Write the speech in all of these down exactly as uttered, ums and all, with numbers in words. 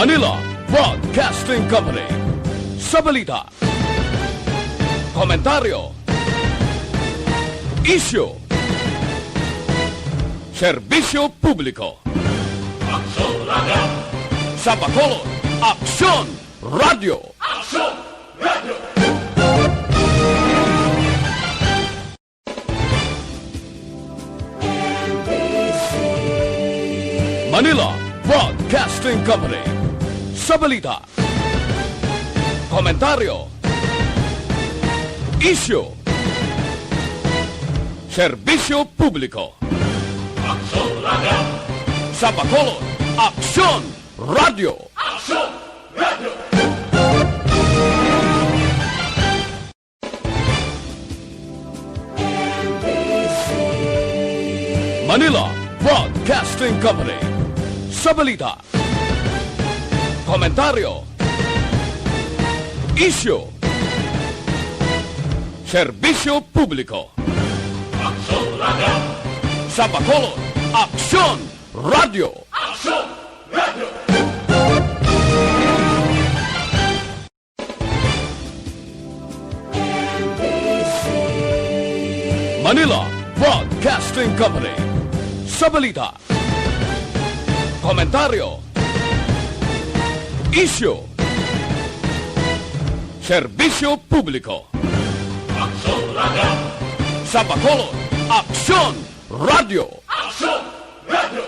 Manila Broadcasting Company. Sa balita, komentaryo, isyu, serbisyo publiko. Aksyon Radio! Sa Bacolod, Aksyon Radio! Aksyon Radio! Manila Broadcasting Company. Sa balita, komentaryo, isyu, serbisyo publiko. Aksyon Radio! Sa Bacolod, Aksyon Radio! Aksyon Radio! Manila Broadcasting Company. Sa balita, komentaryo, isyu, serbisyo publiko. Aksyon Radio! Sa Bacolod, Aksyon Radio! Aksyon Radio! Manila Broadcasting Company. Sa balita, komentaryo, isyu, serbisyo publiko. Aksyon Radio! Sa Bacolod, Aksyon Radio! Aksyon Radio!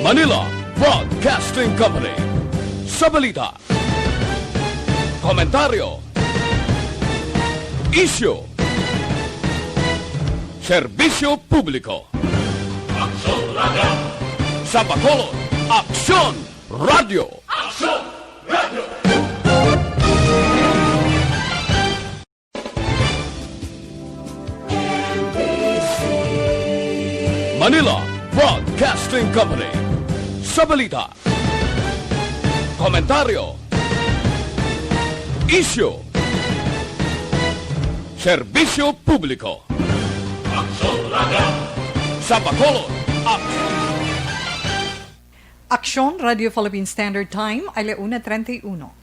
Manila Broadcasting Company. Sa balita, komentaryo, isyu, serbisyo publiko. Aksyon Radio! Sa Bacolod, Aksyon Radio! Aksyon Radio! Manila Broadcasting Company. Sa balita, komentaryo, isyu, serbisyo publiko. Aksyon Radio! Sa Bacolod, Ak- Aksyon Radio Philippine Standard Time, ala una treinta y uno.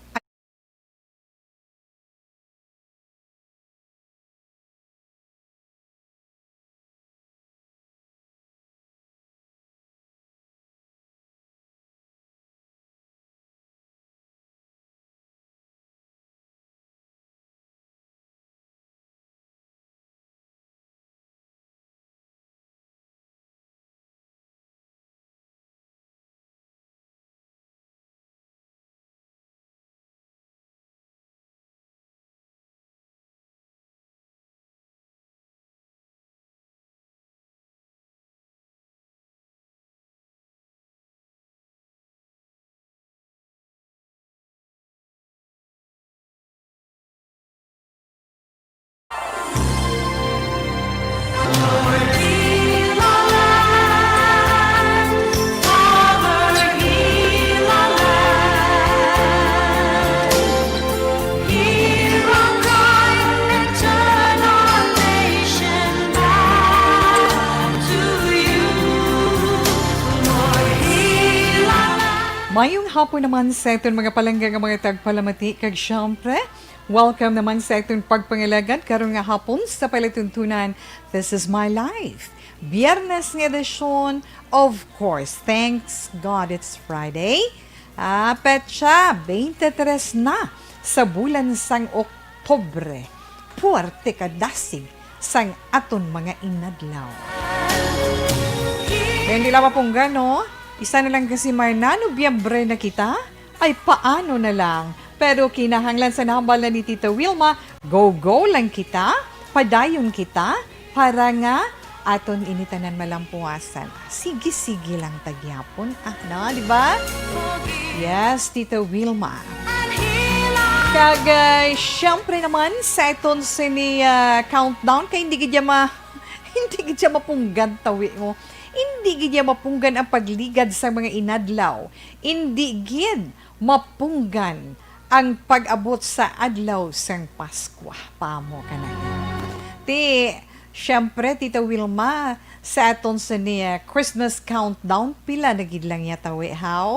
Mayong hapon naman sa aton mga palangga nga mga tagpalamati, kag siyempre, welcome naman sa aton pagpangalagad karon nga hapon sa palatuntunan This Is My Life. Biyernes nga edisyon, of course, thanks God it's Friday. Ah, petsa twenty-three na sa bulan sang Oktubre. Puwerte ka dasig sang aton mga inadlaw. Kaya hindi lang mapunggan, no? Isa na lang kasi, Marna, Nobyembre na kita. Ay, paano na lang? Pero kinahanglan sa nahambal na ni Tita Wilma, go-go lang kita, padayon kita, para nga aton ini tanan malampuasan. Sige-sige lang ta gyapon, ah, no? Di ba? Yes, Tita Wilma. Kag, ah, siyempre naman, sa aton sini, ah, countdown, kay hindi gid ya ma-, hindi gid ya mapunggan, tawi mo. Hindi gid ya mapunggan ang pagligad sa mga inadlaw. Indi gid mapunggan ang pag-abot sa adlaw sang Paskwa. Pamo ka na gid. Ti, Siyempre, Tita Wilma, sa aton sini, ah, Christmas countdown, pila na gid lang ya tawi, haw?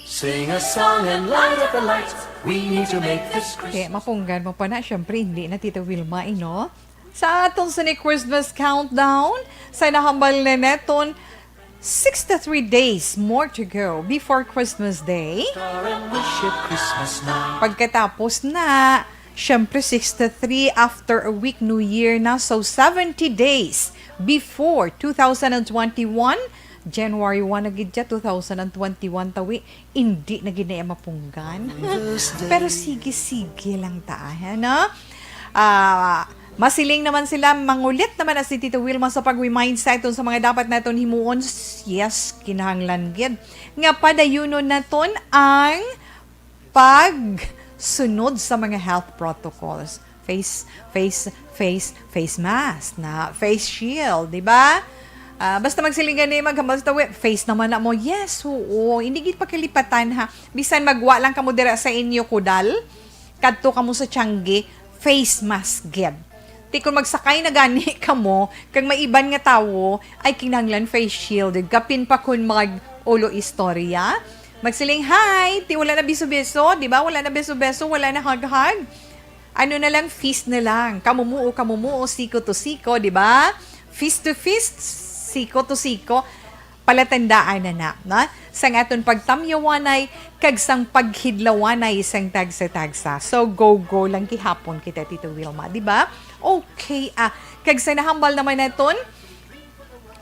Sing a song and light up the lights. We need to make this Christmas. Te, mapunggan mo pa na, siyempre, hindi na, Tita Wilma, eh, no? Sa aton sini Christmas countdown, sa nahambal na naton, sixty-three days more to go before Christmas Day. Star and wish it Christmas night. Pagkatapos na, syempre, sixty-three, after a week, New Year na. So, seventy days before two thousand and twenty-one, January one na gid siya, two thousand and twenty-one, tawi, hindi na gid na iya mapunggan. Pero sige-sige lang ta, ano? Ah, masiling naman sila, mangulit naman na si Tito Wilma sa pag-remind sa aton sa mga dapat naton himuon. Yes, kinahanglan gid nga padayunon naton ang pagsunod sa mga health protocols. Face, face, face, face mask, na face shield, di ba? Ah, basta magsiling gani, maghambal sa tawi, face naman na mo. Yes, oo. Hindi gid pakalipatan, ha. Bisan magwa lang kamo dira sa inyo kudal, kadto kamo sa tiyanggi, face mask gid. Ti kung magsakay na gani kamo, kag may iban nga tawo, ay kinahanglan face shield. Kapin pa kun mag-ulo istorya. Magsiling, "Hi!" Ti wala na beso-beso, di ba? Wala na beso-beso, wala na hug-hug. Ano na lang, fist na lang. Kamumuo, kamumuo, siko to siko, di ba? Fist to fist, siko to siko. Palatandaan na na, no? Sang aton pagtamyawanay, kag sang paghidlawanay sang tagsa-tagsa. So, go-go lang gihapon kita, Tito Wilma, di ba? Okay, ah. Kag sa nahambal naman naton,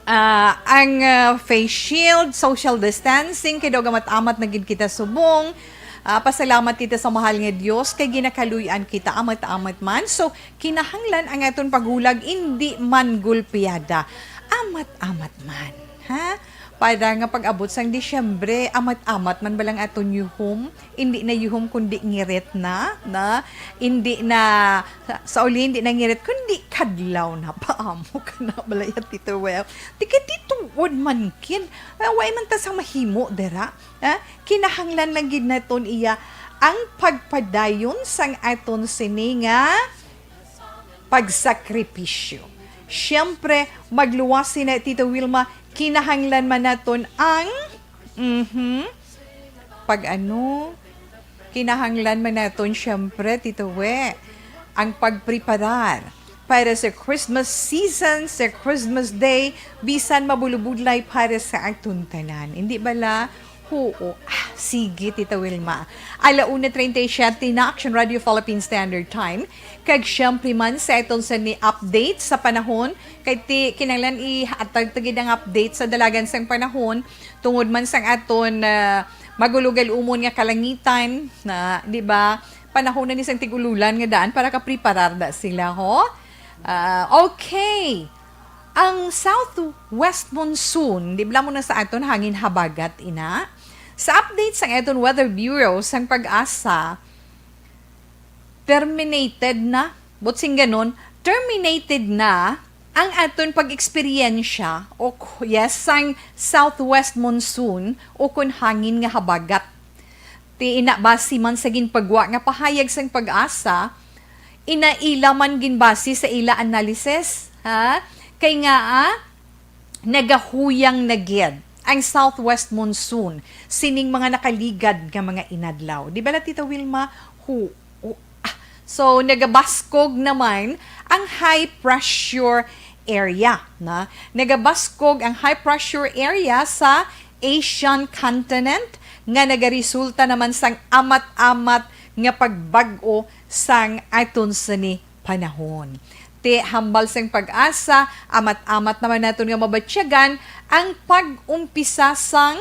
ah, ang, ah, face shield, social distancing, kay daw gamat-amat na gid kita subong. Ah, pasalamat kita sa mahal nga Dios, kay ginakaluy-an kita amat-amat man. So, kinahanglan ang aton paghulag indi man gulpiada. Amat-amat man, ha? Para nga pag-abot sang Disyembre, amat-amat man ba lang aton yuhom? Indi na yuhom, kundi ngirit na, na? Indi na, sa, sa uli, indi na ngirit, kundi kadlaw na. Paamo ka na, balaya, Tito Well. Di ka, di tuod man, kin. Ay, wa man ta sang mahimo, dira. Ha? Kinahanglan lang gid naton iya ang pagpadayon sang aton sini nga pagsakripisyo. Siyempre, magluwas sina, Tito Wilma, kinahanglan man naton ang, mhm, pag ano, kinahanglan man naton, siyempre, Tito We, ang pagpreparar para sa Christmas season, sa Christmas Day, bisan mabulubudlay para sa aton tanan. Hindi bala? Oo. Ah, sige, Tita Wilma. Ala una treinta y siete na, Action Radio Philippine Standard Time. Kag siyempre man sa aton sa ni update sa panahon, kay ti kinahanglan ihatag ta gid ang update sa dalagan sang panahon, tungod man sang aton, ah, magulugal umon nga kalangitan na, di ba? Panahon na ni sang tig-ululan nga daan para kapreparar na sila, ho? Ah, okay. Ang southwest monsoon, di bala mo na sa aton hangin habagat, ina? Sa update sang aton Weather Bureau sang PAGASA, terminated na, butsing ganon, terminated na ang aton pag-eksperyensya o k-, yes, sang southwest monsoon o kun hangin nga habagat. Ti ina, basi man sa ginpagwa nga pahayag sang PAGASA, ina, ila man ginbase sa ila analysis, ha? Kay nga, ah, nagahuyang na gid ang southwest monsoon sining mga nakaligad nga mga inadlaw. Di bala, Tita Wilma? Hu-, hu-, ah, so, nagabaskog naman ang high pressure area, na? Nagabaskog ang high pressure area sa Asian continent nga nagaresulta naman sang amat-amat nga pagbag-o sang aton sini panahon. Ti hambal sang PAGASA, amat-amat naman naton nga mabatyagan ang pag-umpisa sang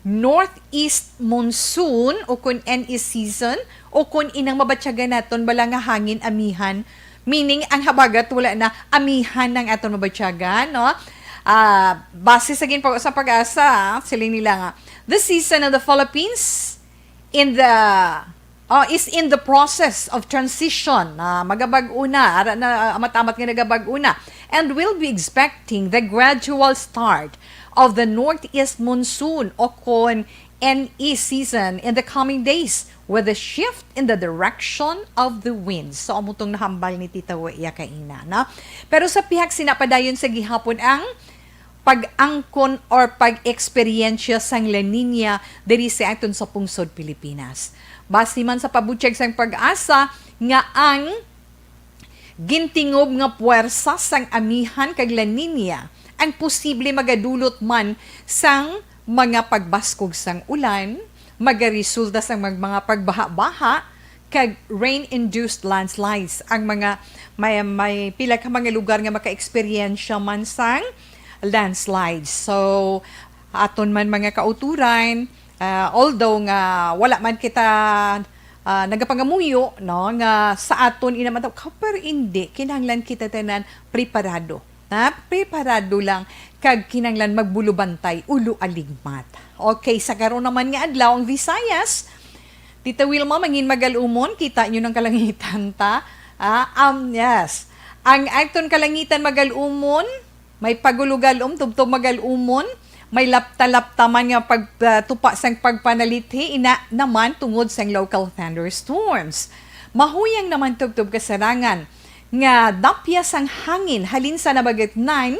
northeast monsoon o kun any season o kun inang mabatyagan naton bala nga hangin amihan, meaning ang habagat wala na, amihan ang aton mabatyagan, no? Ah, base sa ginpag-, sa PAGASA, siling nila nga, "The season of the Philippines in the, uh, is in the process of transition." Ah, magabag-o na, ara na, ah, amat-amat nga nagabag-o na. "And we'll be expecting the gradual start of the northeast monsoon o kon rainy season in the coming days with a shift in the direction of the winds. So, amo tong nahambal ni Tita Wea kaina, no? Pero sa pihak sina padayon sa gihapon ang pag-angkon or pag-eksperyensya sang La Niña diri sa aton sa pungsod Pilipinas. Basi man sa pabutyag sang PAGASA nga ang gintingob nga puwersa sang amihan kag La Niña ang posible magadulot man sang mga pagbaskog sang ulan, magaresulta sang mag-, mga pagbaha-baha, kag rain-induced landslides. Ang mga, may, may pila ka mga lugar nga maka-eksperyensya man sang landslides. So, aton man mga kauturan, ah, although nga wala man kita, ah, nagapangamuyo, no, nga sa aton ina man, pero hindi, kinahanglan kita tanan preparado. Ha? Preparado lang kag kinahanglan magbulubantay, ulo aligmat. Okay, sa karon naman nga adlaw ang Visayas, Tita Wilma, mangin magalumon, kita nyo ng kalangitan ta. Ah, um, yes. Ang aton kalangitan magalumon, may pagulugalom, tubtob magalumon, may lapta-lapta man nga pagtupa sang pagpanalithi, ina naman tungod sang local thunderstorms. Mahuyang naman tubtob kasarangan nga dapya sang hangin halin sa nabagatnan,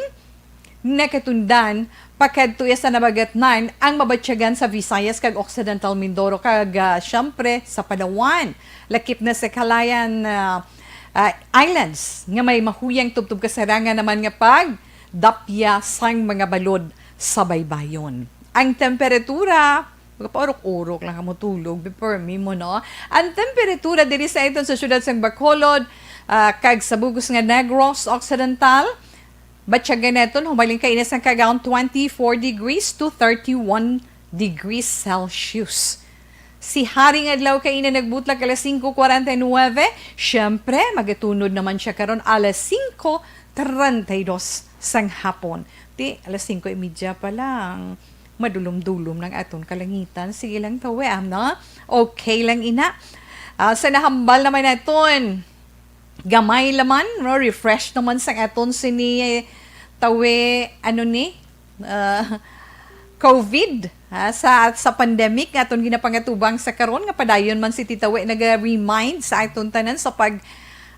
nakatundan, pakadto iya sa nabagatnan ang mabatyagan sa Visayas kag Occidental Mindoro kag, ah, siyempre sa Palawan. Lakip na sa Calayan, ah, ah, Islands nga may mahuyang tubtob kasarangan naman nga pagdapya sang mga balod sa baybayon. Ang temperatura, magapaurok-urok lang kamo tulog, be permi mo, no? Ang temperatura diri sa iton sa siyudad sang Bacolod, ah, kag sa bug-os nga Negros Occidental, batyagan naton, humaling kaina sang kagaon, twenty-four degrees to thirty-one degrees Celsius. Si Haring Adlaw kaina nagbutlag alas singko kwarenta y nuwebe, siyempre, magatunod naman siya karon alas singko treinta y dos sang hapon. Ti, alas singko y media pa lang. Madulom-dulom ng aton kalangitan. Sige lang, Tawe, ah, no? Okay lang, ina. Ah, sa nahambal naman naton, gamay laman, no? Refresh naman sang aton sini, Tawe, ano ni? Ah, COVID, ha? Sa, sa pandemic nga aton ginapangatubang sa karon, nga padayon man si Tita We naga-remind sa aton tanan sa pag,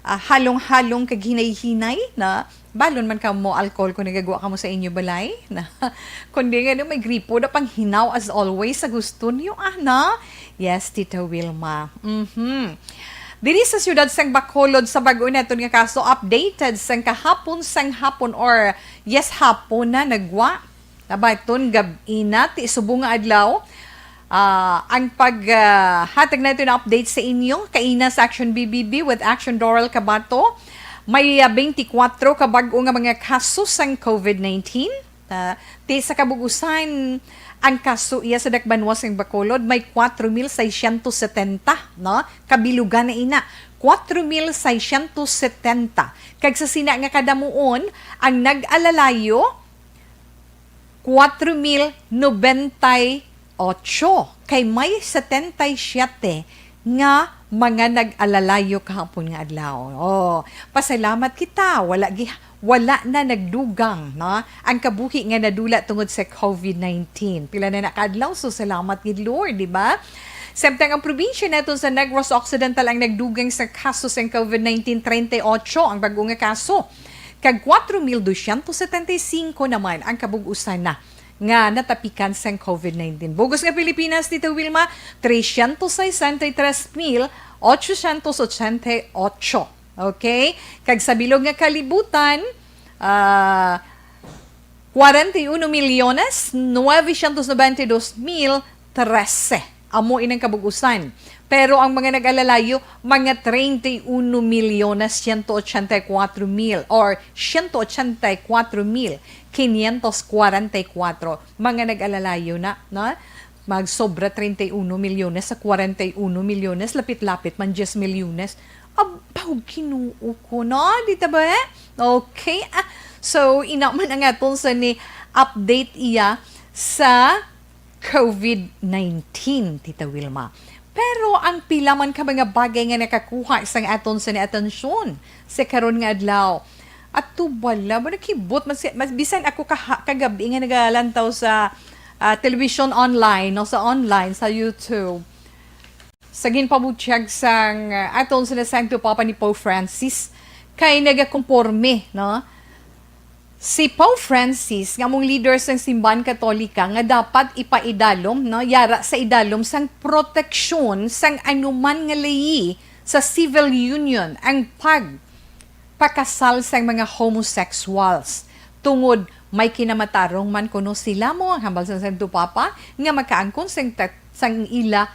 ah, halong-halong kag hinay-hinay, na balon man kamo alcohol kung nagagwa kamo sa inyo balay, na kundi nga may gripo na panghinaw as always sa gusto niyo, ah, na? Yes, Tita Wilma. Mhm. Diri sa siyudad sang Bacolod, sa bag-o naton nga kaso, updated sang kahapon sang hapon or yes, hapon na nagwa. Nabaton gab-i na, ti subong nga adlaw. Ah, ang pag, ah, hatag naton update sa inyo, kaina sa Action B B B with Action Doral Cabato. May, ah, twenty-four ka bag-o nga mga kaso sang COVID nineteen. Ah, ti sa kabug-usan, ang kaso iya sa dakbanwa sang Bacolod may four mil seiscientos setenta, no? Kabilugan na ina, four mil seiscientos setenta. Kag sa sina nga kadamuon, ang nag-alalayo, four mil noventa y ocho. Kay may setenta y siete nga mga nag-alalayo kahapon nga adlaw. Oh, pasalamat kita, wala gi-, wala na nagdugang, no? Ang kabuhi nga nadula tungod sa COVID nineteen. Pila na na ka adlaw, so salamat gid, Lord, di ba? Samtang ang probinsya naton sa Negros Occidental ang nagdugang sa kaso sang COVID nineteen, treinta y ocho ang bag-o nga kaso. Kag four mil doscientos setenta y cinco naman ang kabug-usan na nga natapikan sang COVID nineteen. Bug-os nga Pilipinas, Tita Wilma, trescientos sesenta y tres mil ochocientos ochenta y ocho. Okay? Kag sa bilog nga kalibutan, ah, cuarenta y uno millones novecientos noventa y dos mil trece. Amo inang kabug-usan. Pero ang mga nag-alalayo, mga treinta y uno millones ciento ochenta y cuatro mil or ciento ochenta y cuatro mil quinientos cuarenta y cuatro mga nag-alalayo na, no? Magsobra treinta y uno milyones sa cuarenta y uno milyones, lapit-lapit man diez milyones. Abaw, Ginoo ko, no? Di ta ba, eh? Okay, ah, so, ina man ang aton sa ni update iya sa COVID nineteen, Tita Wilma. Pero ang pila man ka mga bagay nga nakakuha sang aton sa ni atensyon sa karon nga adlaw. At tubala, mo nakibot, mas, mas, bisan ako kaha-, kagabi nga nagalantaw sa, ah, television online, no, sa online, sa YouTube, sa ginpabutyag sang, ah, aton sa Santo Papa ni Pope Francis, kay nagakomporme, no, si Pope Francis nga among leader sang Simbahan Katolika nga dapat ipaidalom, no, yara sa idalom sang proteksyon sang anuman nga layi sa civil union ang pagpakasal sang mga homosexuals, tungod may kinamatarong man kuno sila mo, ang hambal sang Santo Papa, nga makaangkon sang tat-, sang ila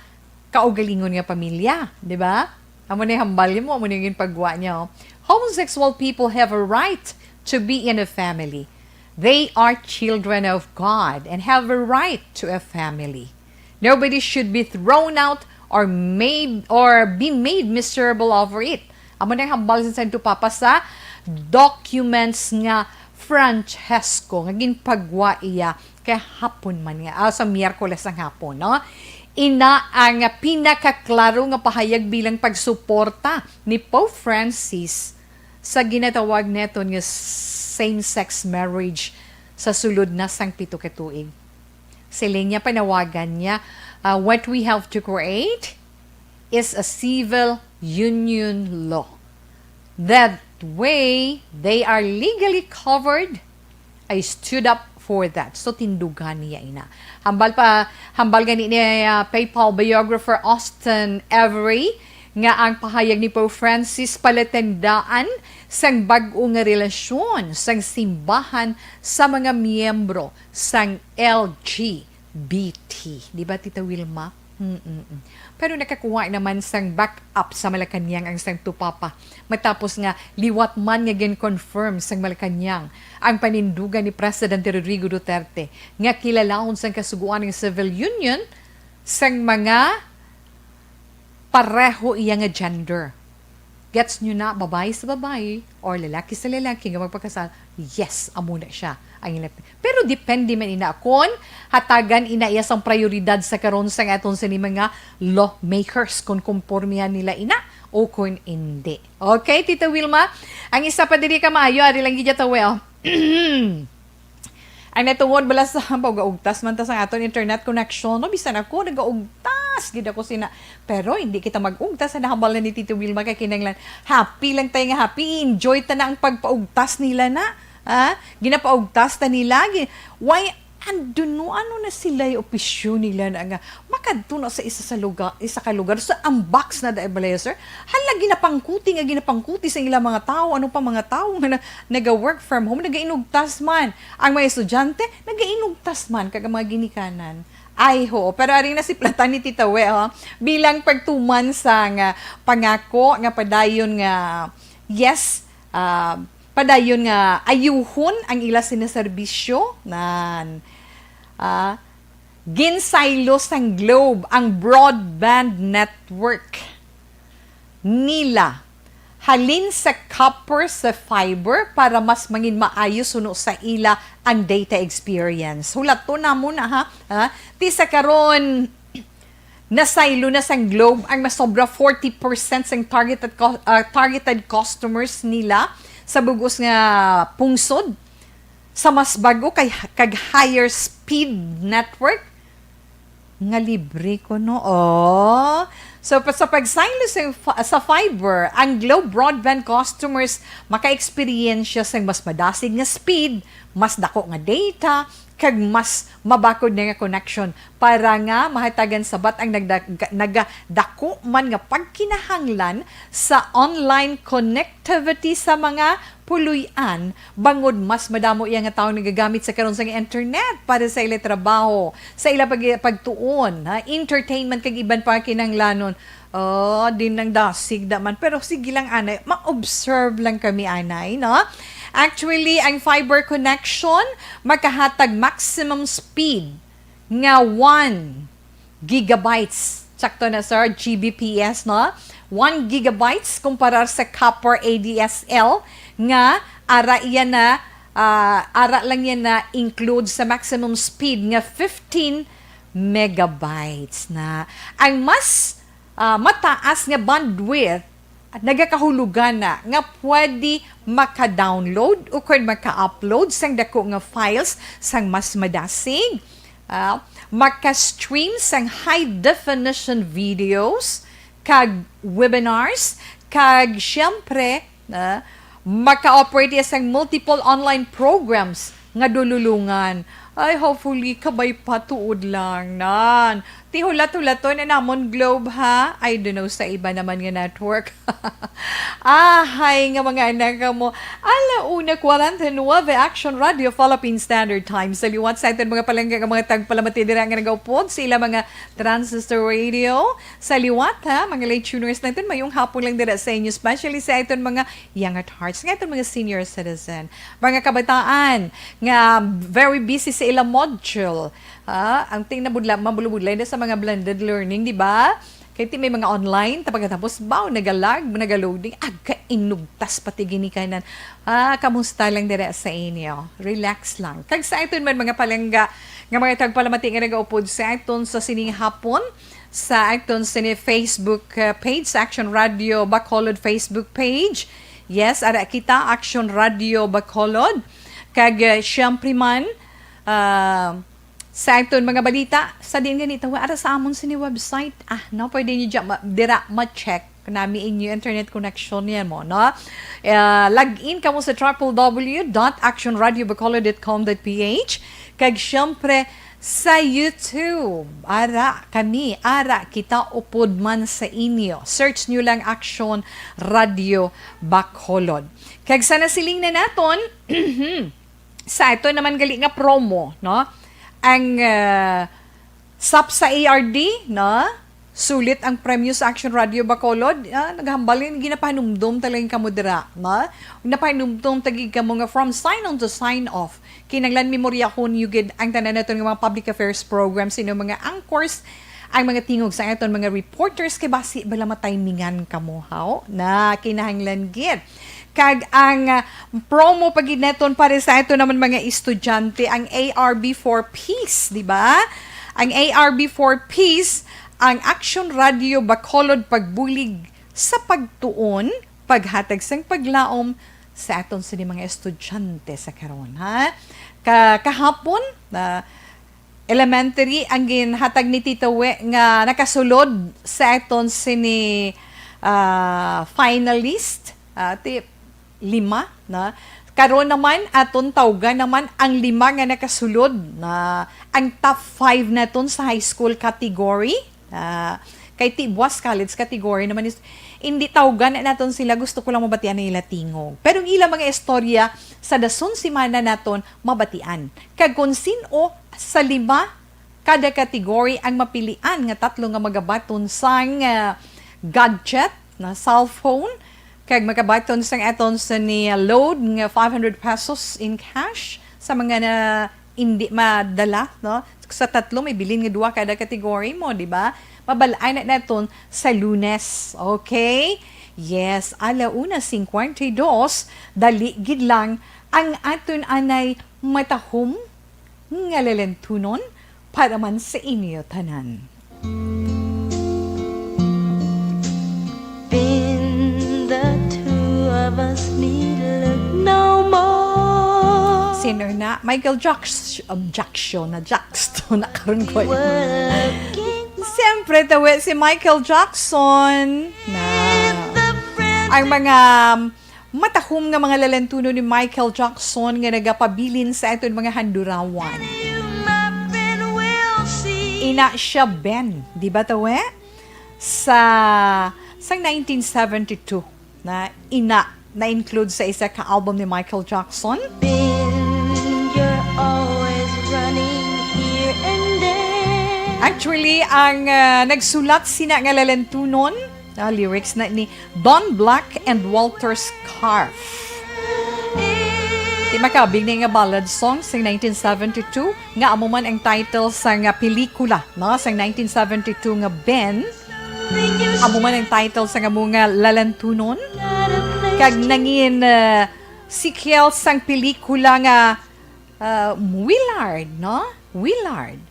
kaugalingon nga pamilya, di ba? Amo na yung hambal mo, amo na yung ginpagwa niya, oh. Homosexual people have a right to be in a family. They are children of God and have a right to a family. Nobody should be thrown out or made or be made miserable over it. Amo na yung hambal sa Santo Papa sa documents nga Francesco, nga ginpagwa iya kay hapon man nga, ah, sa Miyerkules ang hapon, no? Ina ang pinakaklaro nga pahayag bilang pagsuporta ni Pope Francis sa ginatawag naton nga same-sex marriage sa sulod na sang pito ka tuig. Siling niya, panawagan niya, ah, "What we have to create is a civil union law. That way, they are legally covered. I stood up for that." So, tindugan niya ina. Hambal pa, hambal gani ni, ah, papal biographer Austen Avery nga ang pahayag ni Pope Francis palatandaan sang bag-o nga relasyon sang simbahan sa mga miyembro sang L G B T. Di ba, Tita Wilma? Mm-mm. Pero nakakuha naman sang backup sa Malacañang ang Santo Papa, matapos nga liwat man nga gin-confirm sang Malacañang ang panindugan ni Presidente Rodrigo Duterte nga kilalahon sang Kasugoan nga civil union sang mga pareho iya nga gender. Gets nyo na, babayi sa babayi or lalaki sa lalaki nga magpakasal? Yes, amo na siya ang ila. Pero depende man ina kon hatagan ina iya sang prioridad sa karon sang aton sini mga lawmakers, kon kompormihan nila ina o kon hindi. Okay, Tita Wilma? Ang isa pa diri ka maayo, ari lang gid ya tawe, oh. Ang natungod bala sa pag-ugtas man ta sa aton internet connection, no? Bisan ako, nagaugtas gid ako sina. Pero hindi kita mag-ugtas sa nahambal na ni Tito Wilma kay kinahanglan happy lang tayo nga happy. I-enjoy ta na ang pagpaugtas nila na. Ha? Ginapaugtas ta nila. Gi-, why, ano, ano na sila yung opisyon nila na nga makadto na sa isa sa lugar, isa ka lugar. Sa ang box na dahil balay, sir. Hala, ginapangkuti nga ginapangkuti sa ilang mga tao. Ano pa mga tao nga na, naga-work from home, nagainugtas man. Ang mga estudyante, nagainugtas man, kag ang mga ginikanan. Ay, ho. Pero ari na si platan ni Tita We, oh. Bilang pagtuman sa nga pangako nga padayon nga, yes, ah, padayon nga ayuhon ang ila sinaserbisyo, nan, ah, ginsaylo sang Globe ang broadband network nila halin sa copper sa fiber para mas mangin maayo suno sa ila ang data experience. Hulaton namo na, ha, ha? Ti sa karon, nasaylo na sang Globe ang masobra forty percent sang targeted co-, ah, targeted customers nila sa bugos nga pungsod sa mas bago kay, kag higher speed network nga libre ko, no? Oh. So, pa-, sa pag-sign sa, fa-, sa fiber, ang Globe Broadband customers maka-eksperyensya sang mas madasig nga speed, mas dako nga data, kag mas mabakod na nga connection para nga mahatagan sabat ang nagda-, nagadako man nga pagkinahanglan sa online connectivity sa mga puloy-an, bangod mas madamo iya nga tawo nagagamit sa karon sa internet para sa ila trabaho, sa ila pag-, pagtuon, ha, entertainment, kag iban pa kinahanglanon. Oh, din nang dasig naman. Pero sige lang, anay, ma-observe lang kami, anay, no? Actually, ang fiber connection makahatag maximum speed nga one gigabytes. Sakto na, sir, G B P S, no? One gigabytes kumparar sa copper A D S L nga ara iya na, ah, ara lang yan na include sa maximum speed nga fifteen megabytes na. Ang mas, ah, mataas nga bandwidth nagakahulugan na nga pwede maka-download o kon maka-upload sang dako nga files sang mas madasig, Ah, maka-stream sang high definition videos, kag webinars, kag siyempre, ah, maka-operate iya sang multiple online programs nga dululungan. Ay, hopefully, kabay pa tuod lang nan. Ti hulat-hulaton na namon, Globe, ha? I don't know sa iba naman nga network. Ahay nga mga anak mo. Ala una, kwarenta y nuebe, Action Radio, Philippine Standard Time. Sa liwat sa aton mga palangga nga mga tagpalamati dira nga nagaupod sa ila mga transistor radio. Sa liwat, ha, mga late tuners natin, mayong hapon lang dira sa inyo, especially sa aton mga young at hearts, nga aton mga senior citizen, mga kabataan nga very busy sa ilang module. Ha, ang ting nabudla, mabulubudlay na sa mga blended learning, di ba? Kay ti may mga online, ta pagkatapos, baw, nagalag, nagaloading, aga inugtas pati ginikanan. Ah, kamusta lang dira sa inyo? Relax lang. Kag sa aton man mga palangga, nga mga tagpalamati nga nagaupod sa aton sa sining hapon, sa aton sini Facebook, uh, page, sa Action Radio Bacolod Facebook page. Yes, ara kita, Action Radio Bacolod. Kag, uh, siyempre man, uh, sa aton mga balita, sa diin gani tawa, ara sa amon sini website. Ah, no, pwede niyo dya ma-, dira ma-check nami inyo internet connection yan mo, no? Uh, log in kamo sa triple W dot action radio bacolod dot com dot P H. Kag siyempre, sa YouTube, ara kami, ara kita upod man sa inyo. Search nyo lang Action Radio Bacolod. Kag sa nasiling na naton, sa ato naman gali nga promo, no? Ang, ah, sap sa A R D, no? Sulit ang premyo sa Action Radio Bacolod. Ah, naghambal nga ginapahanumdom talaga kamo dira, no? Napahanumdom tagi kamo nga from sign on to sign off. Kinahanglan memoryahon niyo gid ang tanan naton nga mga public affairs programs, sino mga anchors, ang mga tingog sa aton mga reporters, kay basi bala matimingan kamo, haw? Na kinahanglan gid. Kag ang, ah, promo pa gid naton para sa aton naman mga estudyante, ang A R B for Peace, di ba? Ang A R B for Peace, ang Action Radio Bacolod pagbulig sa pagtuon, paghatag sang paglaom sa aton sini mga estudyante sa karon, ha? Ka-, kahapon, na elementary ang ginhatag ni Tito We nga nakasulod sa aton sini, ah, finalist, ah, ti lima, na. Karon naman, aton tawgan naman ang lima nga nakasulod, na ang top five naton sa high school category. Ah, kay ti buas college category naman is, hindi tawgan na naton sila, gusto ko lang mabatian ang ila tingog. Pero ang ila mga istorya sa dason semana naton mabatian. Kag kung sin-o sa lima kada category ang mapilian nga tatlo nga magabaton sang, ah, gadget na cellphone, kag magabaton sang aton sini load nga five hundred pesos in cash sa mga na indi madala, no? Sa tatlo, may bilin nga duha kada category mo, di ba? Mabal-an na naton sa Lunes, okay? Yes, ala una cincuenta y dos, dali gid lang ang aton anay matahom nga lalentunon para man sa inyo tanan. Then the two of us need look no more. Sino na? Michael Jackson, um, Jackson na Jackson na karon ko. We were looking. Siyempre, tawi si Michael Jackson na. Ang mga, um, matahom nga mga lalentunon ni Michael Jackson nga nagapabilin sa aton mga handurawan. You, my friend, will see. Ina siya, Ben. Di ba, tawi? Sa, sa nineteen seventy-two na ina na-include sa isa ka album ni Michael Jackson. Been, you're always running here and there. Actually, ang, ah, nagsulat sina nga lalentunon, ah, lyrics na ni Don Black and Walter Scarfe. Ti makabig ni nga ballad song sing nineteen seventy-two, nga amo man ang title sa nga pelikula, no, sa nineteen seventy-two nga Ben. Amo man ang title sa nga mga lalantunon. Kag nangin, uh, sequel sang pelikula nga, uh, Willard, no? Willard.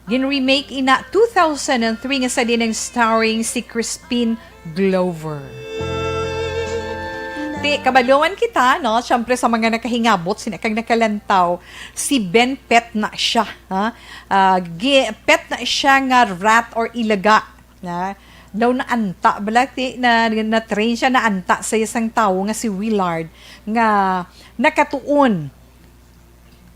Gin-remake ina two thousand and three nga sa din ang starring si Crispin Glover. Ti, kabalo man kita, no? Siyempre, sa mga nakahingabot, sina kag nakalantaw, si Ben pet na siya, ha? Ah, gi-, pet na siya nga rat or ilaga, na daw naanta, bala, ti, na, na-train siya, naanta sa isang tawo nga si Willard, nga nakatuon,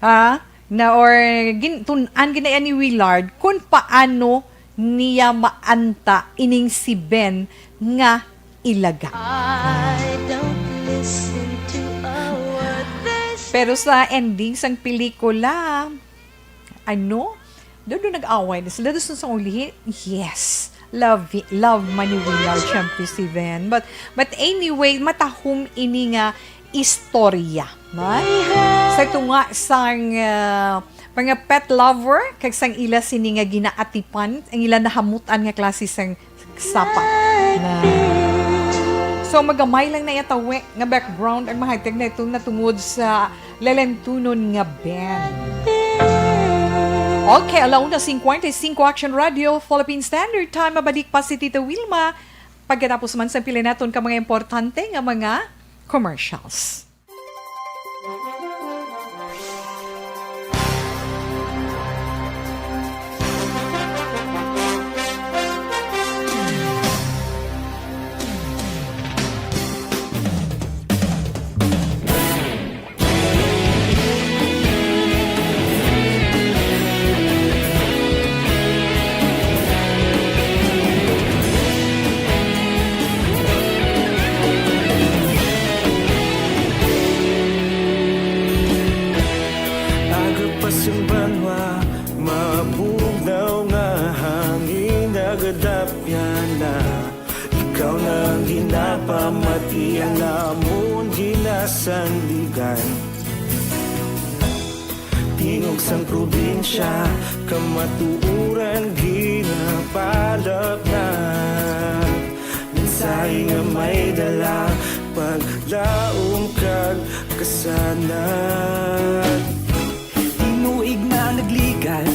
ha? Na, or gin-, tun-an ginaya ni Willard kung paano niya maanta ining si Ben nga ilaga. I don't listen to a word they say. Pero sa ending sang pelikula, ano? Doon nag-away na sila. Doon sa ulihi, yes. Love, love man ni Willard, syempre, si Ben. But, but anyway, matahom ini nga istorya, no? Sa tunga sang, ah, mga pet lover, kag sang ila sini nga ginaatipan, ang ila nahamutan nga klase sang sapat na. So, magamay lang na yatawi nga background ang mahatag na ito na tungod sa lalentunon nga Ben. Okay, alauna cincuenta y cinco, Action Radio, Philippine Standard Time. Mabalik pa si Tita Wilma pagkatapos man sa pila naton ka mga importante nga mga commercials. Aga pa sing banwa, mabugnaw nga hangin, nagadapyan na. Ikaw na ang ginapamati, ang amon ginasandigan. Tingog sang probinsya, kamatuoran ginapalapnat. Mensahe nga may dala, paglaom kag kasanag. Tinuig na nagligan,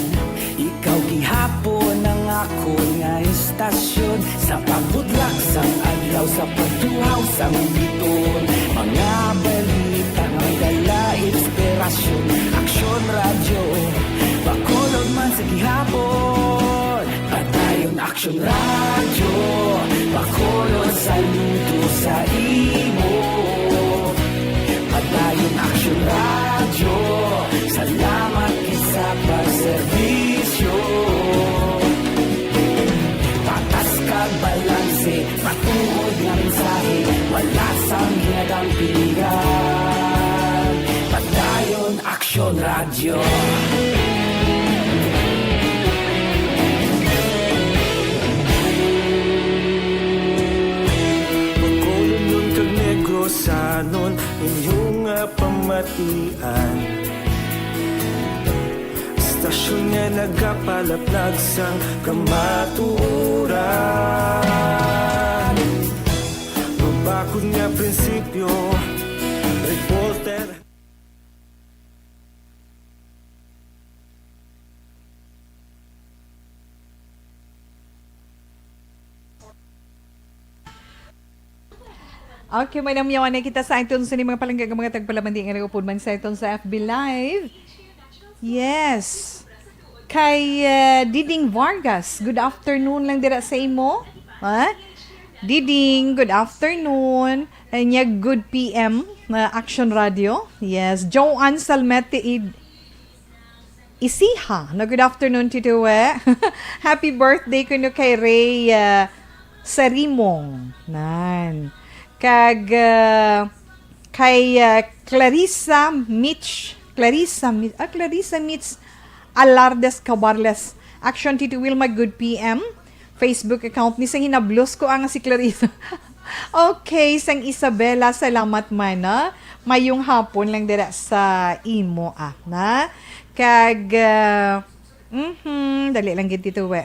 ikaw gihapon ang akon nga istasyon. Sa pagbutlak sang adlaw, sa pagtuhaw sang biton, mga balita may dala inspirasyon. Aksyon Radyo, Bacolod man sa gihapon. Padayon Aksyon Radyo, Bacolod, saludo sa imo. Padayon Aksyon Radyo, salamat gid sa pagserbisyo. Patas kag balanse, matuod nga mensahe, wala sang ginadampigan. Padayon Aksyon Radyo. Bacolodnon kag Negrosanon, inyo nga pamatian. Istasyon nga nagapalaplag sang kamatuoran. Mabakod nga prinsipyo, reporter. Okay, may namyawan na kita sa iTunes ni mga palangga nga mga tagpalamandi nga nag-upod man sa iTunes sa F B Live. Yes. Kay, uh, Diding Vargas, good afternoon lang dira sa imo. Ha? Diding, good afternoon. And yeah, good P M, uh, Action Radio. Yes. Joanne Salmete Id-, Isiha, no, good afternoon, Tito We. Happy birthday kuno kay Ray, ah, Sarimong. Nan. Kag, ah, kay, ah, Clarissa Mitch. Clarissa Mi-, ah, Clarissa Mitch Alardes Cabarles. Action, Tito Wilma, good P M. Facebook account ni sang hinablos ko ang si Clarissa. Okay, sang Isabela, salamat man, no? Mayong hapon lang dira sa imo, ah, na? Kag, ah, mhm, dali lang gid dito, we.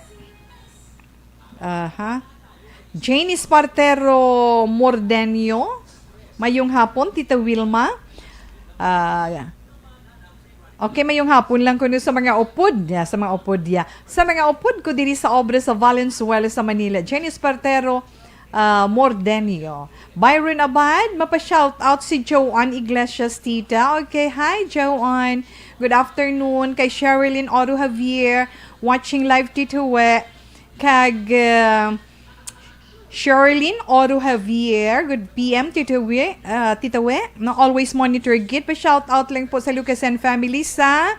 Aha. Jane Espartero Mordenio, mayong hapon, Tita Wilma. Ah, Okay, mayong hapon lang kuno sa mga upod niya, sa mga upod niya. Sa mga upod ko diri sa obra sa Valenzuela sa Manila. Jenny Espartero, ah, Mordenio. Byron Abad, mapa-shout out si Joanne Iglesias, tita. Okay, hi, Joanne. Good afternoon kay Sherilyn Oro Javier, watching live, Tito We. Kag, ah, Sherilyn Oro Javier, good P M, Tito We, ah, Tita We, na always monitor gid. Pa-shout out lang po sa Lucasan family sa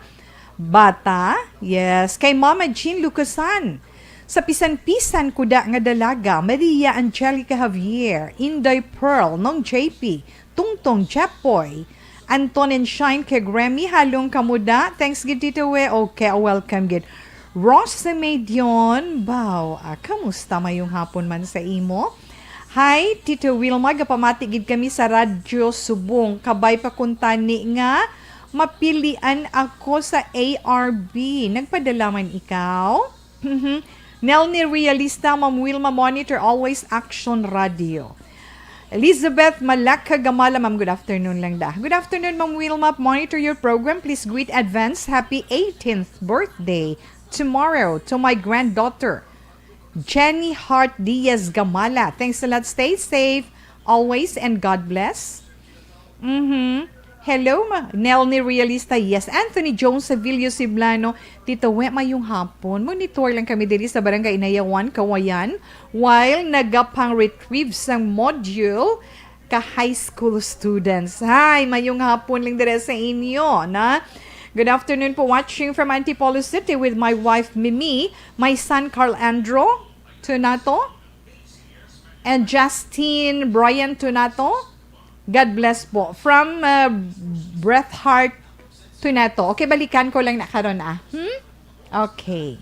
Bata. Yes, kay Mama Jean Lucasan. Sa pisan-pisan ko da nga dalaga, Maria Angelica Javier, Inday Pearl, Nong J P, Tungtong Jepoy, Anton and Shine, kay Grammy, halong kamuda. Thanks gid, Tito We. Okay, welcome gid. Ross Semedion, baw, ah, kamusta? Mayong hapon man sa imo. Hi, Tito Wilma, gapamati gid kami sa Radyo Subong. Kabay pa kuntani nga mapilian ako sa A R B. Nagpadala man ikaw? Mhm. Nelny Realista, Ma'am Wilma Monitor, always Action Radio. Elizabeth Malaka Gamala, ma'am, good afternoon lang da. Good afternoon, Ma'am Wilma. Monitor your program. Please greet advance happy eighteenth birthday tomorrow to my granddaughter, Jenny Hart Diaz Gamala. Thanks a lot. Stay safe always and God bless. Mhm. Hello, ma-, Nelny Realista. Yes, Anthony Jones Sevillo Siblano. Tito We, mayong hapon. Monitor lang kami diri sa Barangay Inayawan, Kawayan, while nagapang-retrieve sang module ka high school students. Hi, mayong hapon lang diri sa inyo, na. Good afternoon po, watching from Antipolo City with my wife Mimi, my son Carl Andro Tunato, and Justin Brian Tunato. God bless po. From, uh, Breath Heart Tunato. Okay, balikan ko lang na karon, ah. Hmm? Okay.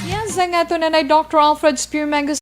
Yan sa nga to, Nanay Doctor Alfred Spearman.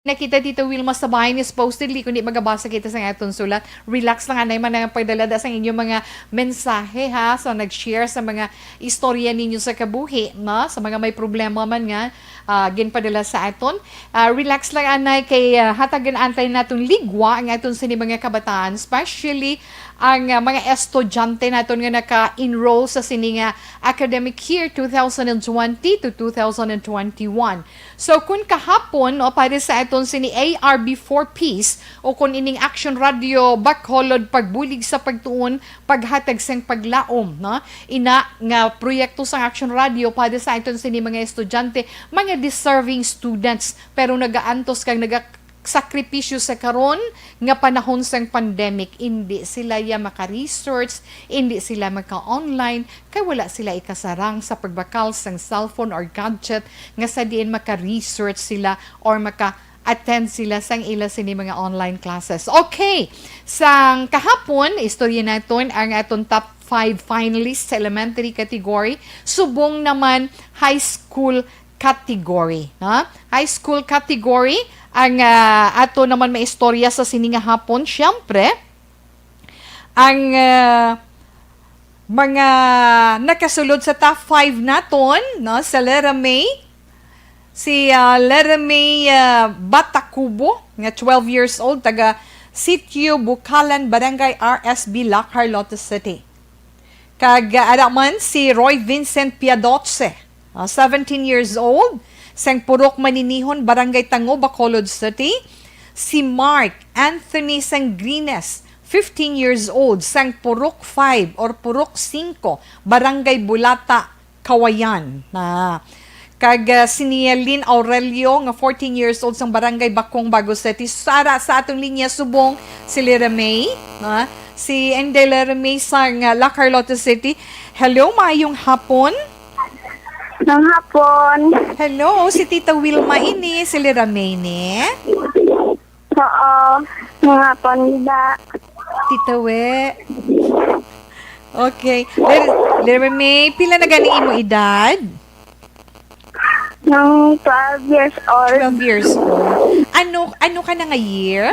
Nakita, Tito Wilma, sa bahay ni supposedly, kundi magabasa kita sa aton sulat. Relax lang, anay man ang pagdalada sa inyong mga mensahe, ha? So, nag-share sa mga istorya ninyo sa kabuhi, no? Sa mga may problema man nga, ah, ginpadala sa aton. Ah, relax lang, anay, kay, ah, hatagan antay naton ligwa ang aton sini mga kabataan, especially, ang, ah, mga estudyante naton nga naka-enroll sa sini nga academic year two thousand and twenty to two thousand and twenty-one. So, kung kahapon, no, para sa aton sini A R B for Peace, o kung ining Action Radio Bacolod, pagbulig sa pagtuon, paghatag sang paglaom, no? Ina nga proyekto sang Action Radio para sa aton sini mga estudyante, mga deserving students, pero nagaantos kag naga-, sakripisyo sa karon nga panahon sang pandemic, indi sila ya maka-research, indi sila maka-online, kay wala sila ikasarang sa pagbakal sang cellphone or gadget nga sa diin maka-research sila or maka-attend sila sang ila sini mga online classes. Okay, sang kahapon, istorya naton ang aton top five finalists sa elementary category, subong naman high school category, no? High school category ang, ah, ato naman maistorya sa sini nga hapon. Siyempre, ang, ah, mga nakasulod sa top five naton, no? Sa Lera May, si, ah, Lera May, ah, Batacubo, nga twelve years old, taga Sitio Bukalan, Barangay R S B, La Carlota City. Kag, ah, ara man si Roy Vincent Piadoce, ah, seventeen years old, sang Purok Maninihon, Barangay Tango, Bacolod City. Si Mark Anthony Sangrines, fifteen years old, sang Purok five or Purok singko, Barangay Bulata, Kawayan. Na. Kag, ah, si Nielin Aurelio, nga fourteen years old, sang Barangay Bakong, Bago City. Sara sa atong linya subong, si Lera May, no? Si Endela Remey sang, ah, La Carlota City. Hello, maayong hapon. Maayong hapon. Hello, si Tita Wilma ini, si Lera May ni. Oo, maayong hapon, Ida. Tita We. Okay. Ler-, Lera May, pila na gani imo edad? Nang twelve years old. Twelve years old. Ano, ano ka na nga year?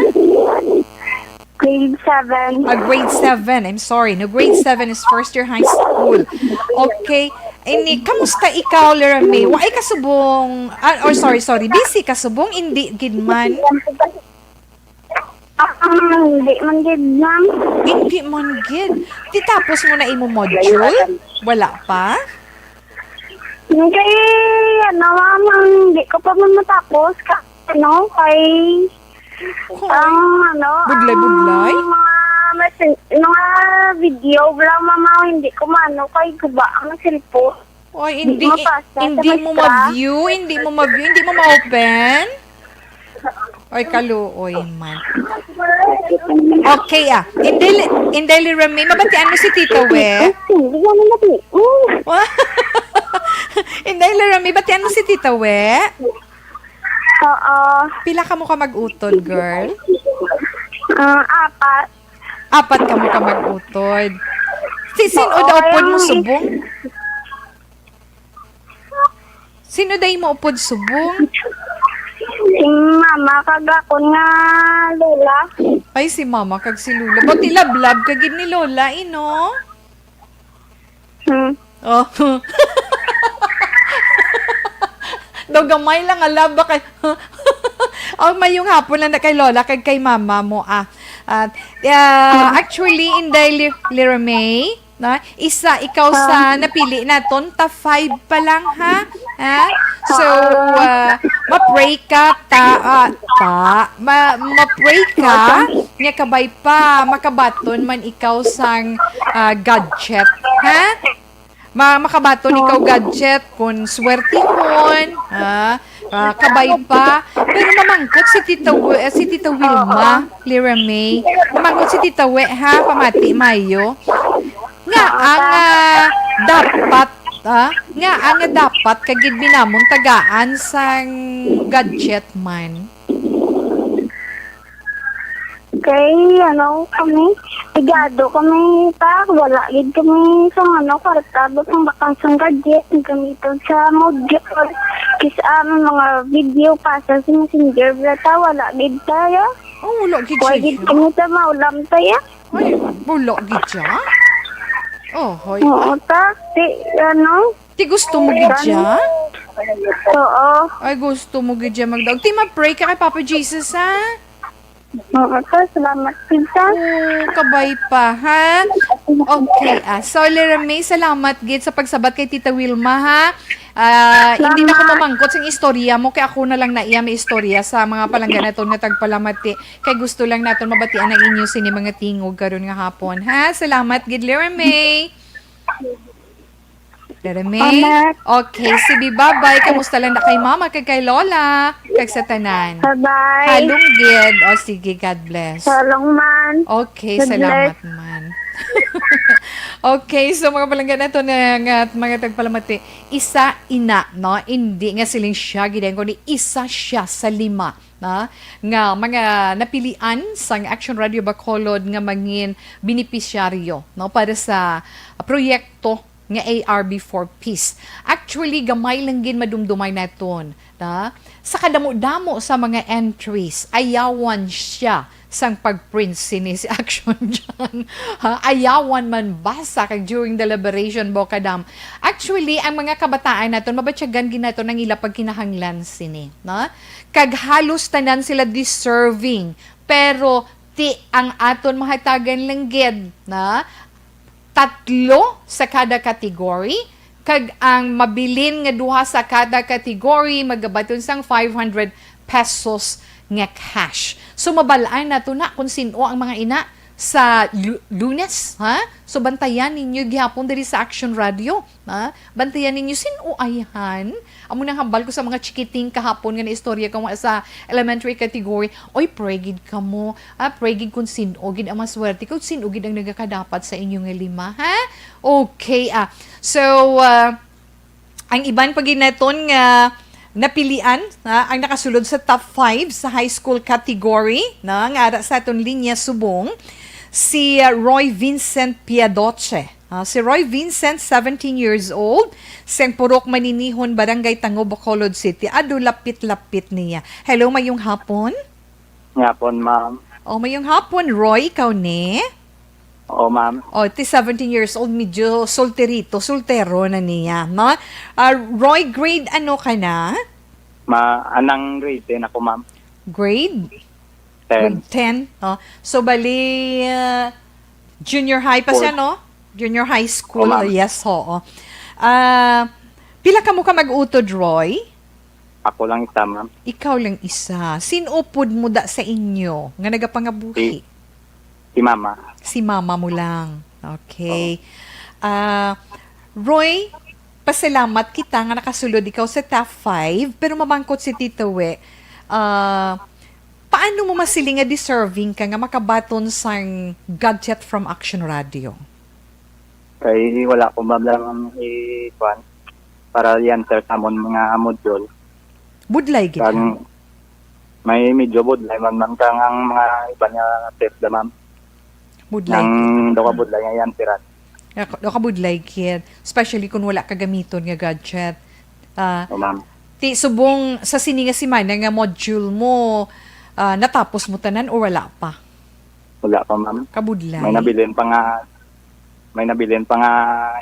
Grade seven. Ah, grade seven. I'm sorry. No, grade seven is first year high school. Okay. Ini, kamusta ikaw, Lera May? Wa ay kasubong, ah, or sorry, sorry. Busy ka subong? Hindi gid man. Ah, hindi man gid, ma'am. Hindi man gid. Di tapos mo na imo module? Wala pa? Hindi, ano, ma'am, hindi ko pa man matapos. Ka-, ano, kay, Hoy. Ang, ano, Budlay-budlay? Ang mga, messen-, mga video lang, ma'am, hindi ko maano kay guba ang cellphone. Oy, hindi, hindi mo mapasa sa hindi mo muestra. Ma-view, hindi mo ma-view, hindi mo ma-open? Oy, kaluoy man. Okay, ah. Inday, Inday Lera May, mabatian mo si Tita We? Hindi naman natin. Mm. Inday Lera May, batian mo si Tita We? Oo. Pila ka mo ka mag-utod, girl? Ah, apat. Apat ka mo ka mag-utod. Si, sino Oo, daw pod mo ang subong? Sino day mo upod subong? Si mama kag akon nga lola. Ay, si mama kag si lola. Ba't ilablab ka gid ni lola, eh, no? Hmm. Oh. Daw gamay lang nga love ba kay ang mayong hapon lang na kay lola kag kay mama mo, ah. At, ah, actually, Inday Li-, Lira May, na, isa ikaw sa Ah. napili naton, ta five pa lang, ha? Ha? So, Ah. ah, ma-pray ka, ta, ah, ta, ma-, ma-pray ka, nga kabay pa, makabaton man ikaw sang, ah, gadget, ha? Ma-, makabaton ikaw gadget, kung swertihon, ha? Ah, kabay pa. Pero mamangkot si Tita We-, eh, si Tita Wilma, Lira May. Mamangkot si Tita We, ha? Pamati, mayo. Nga ang, ah, dapat, ah, nga ang dapat kagid binamon tagaan sang gadget man. Kay, ano, kami, pigado kami, ta, wala gid kami sa, ano, kwarta, ba, pang bakasyon gadget, gamiton sa module. Kis, ah, mga video pa sa Messenger, bla, ta, wala gid tayo. Oh, wala gid Wala siya. Gid kami sa maulam tayo. Ay, wala gid siya? Oh, hoy. Oo, ta, si, ano, Ti gusto mo gid siya? Oo. Ay, gusto mo gid siya magdaog. Ti ma-pray ka kay Papa Jesus, ha? Oo, sir. Salamat, tita. Oh, kabay pa, ha? Okay, ah, sorry, Ramay, salamat gid sa pagsabat kay Tita Wilma, ha? Ah, hindi na ko Salamat. mamangkot sing istorya mo, kay ako na lang na iya may istorya sa mga palangga naton nga tagpalamati. Kay gusto lang naton mabatian ang inyo sini mga tingog karon nga hapon, ha? Salamat gid, Ramay. Ramay? Amen. Okay, sige, bye-bye. Kamusta lang na kay mama, kay, kay lola, kag sa tanan? Bye-bye. Halong gid. O sige, God bless. Salong man. Okay, God salamat man. Okay, so mga palangga naton nga mga tagpalamati, isa ina, no? Hindi nga siling siya, gid ang kundi isa siya sa lima, no? Nga mga napilian sang Action Radio Bacolod nga mangin benepisyaryo, no? Para sa proyekto nga A R B for Peace. Actually, gamay lang gid madumdumay naton, na sa kadamo-damo sa mga entries, ayawan siya sang pag-print sini si Action John. Ha? Ayawan man basa kag during deliberation, Bokadam. Actually, ang mga kabataan naton, mabatyagan gid naton ang ila pagkinahanglan sini, na? Kag halos tanan sila deserving, pero ti ang aton mahatagan lang gid, na? Tatlo sa kada category, kag ang mabilin nga duha sa kada category magabaton sang five hundred pesos nga cash. So, mabal-an nato na kung sin-o ang mga ina sa Lu- Lunes, ha? So, bantayan ninyo gihapon diri sa Action Radio, ha? Bantayan ninyo sin-o ayhan. Amo nang hambal ko sa mga chikiting kahapon nga naistorya ko sa elementary category. Oy, pray gid kamo. Ah, pray gid kung sin-o gid ang maswerte, kung sin-o gid ang nagakadapat sa inyo nga lima, ha? Okay, ah. So, ah, ang iban pa gid naton nga napilian, ha, ang nakasulod sa top five sa high school category, na nga ara sa aton linya subong, si, ah, Roy Vincent Piadoche. Ah, si Roy Vincent, seventeen years old, sang Purok Maninihon, Barangay Tango, Bacolod City. Ado lapit-lapit niya. Hello, mayong hapon. Nga po, ma'am. O, mayong hapon, Roy. Ikaw ni? Oo, ma'am. O, ti seventeen years old, medyo solterito, soltero na niya, no? Ah, Roy, grade ano ka na? Ma anang grade ten ako, ma'am. Grade? Ten. Grade ten, no? So, bali, ah, junior high pa siya, Fourth. No? Junior high school, Oo, ma'am. Yes, oo. Ah, pila ka mo ka mag-utod, Roy? Ako lang isa, ma'am. Ikaw lang isa. Sin-o pud mo da sa inyo nga nagapangabuhi? Si, si mama. Si mama mo lang. Okay. Ah, Roy, pasalamat kita nga nakasulod ikaw sa top five, pero mamangkot si Tito We, ah, paano mo masiling nga deserving ka nga makabaton sang gadget from Action Radio? Kay wala ko, ma'am, lang i-, kuan, para i-answer sa amon mga module. Budlay gid. Kang may medyo budlay man, ma'am, kang ang mga iba nga test da, ma'am. Budlay Nang gid. daw ka budlay nga i-answeran. Naka-, nakabudlay gid, especially kung wala ka gamiton nga gadget. Ah, O, ma'am. Ti subong sa sini nga semana nga module mo, ah, natapos mo tanan o wala pa? Wala pa, ma'am. Kabudlay. May nabilin pa nga, may nabilin pa nga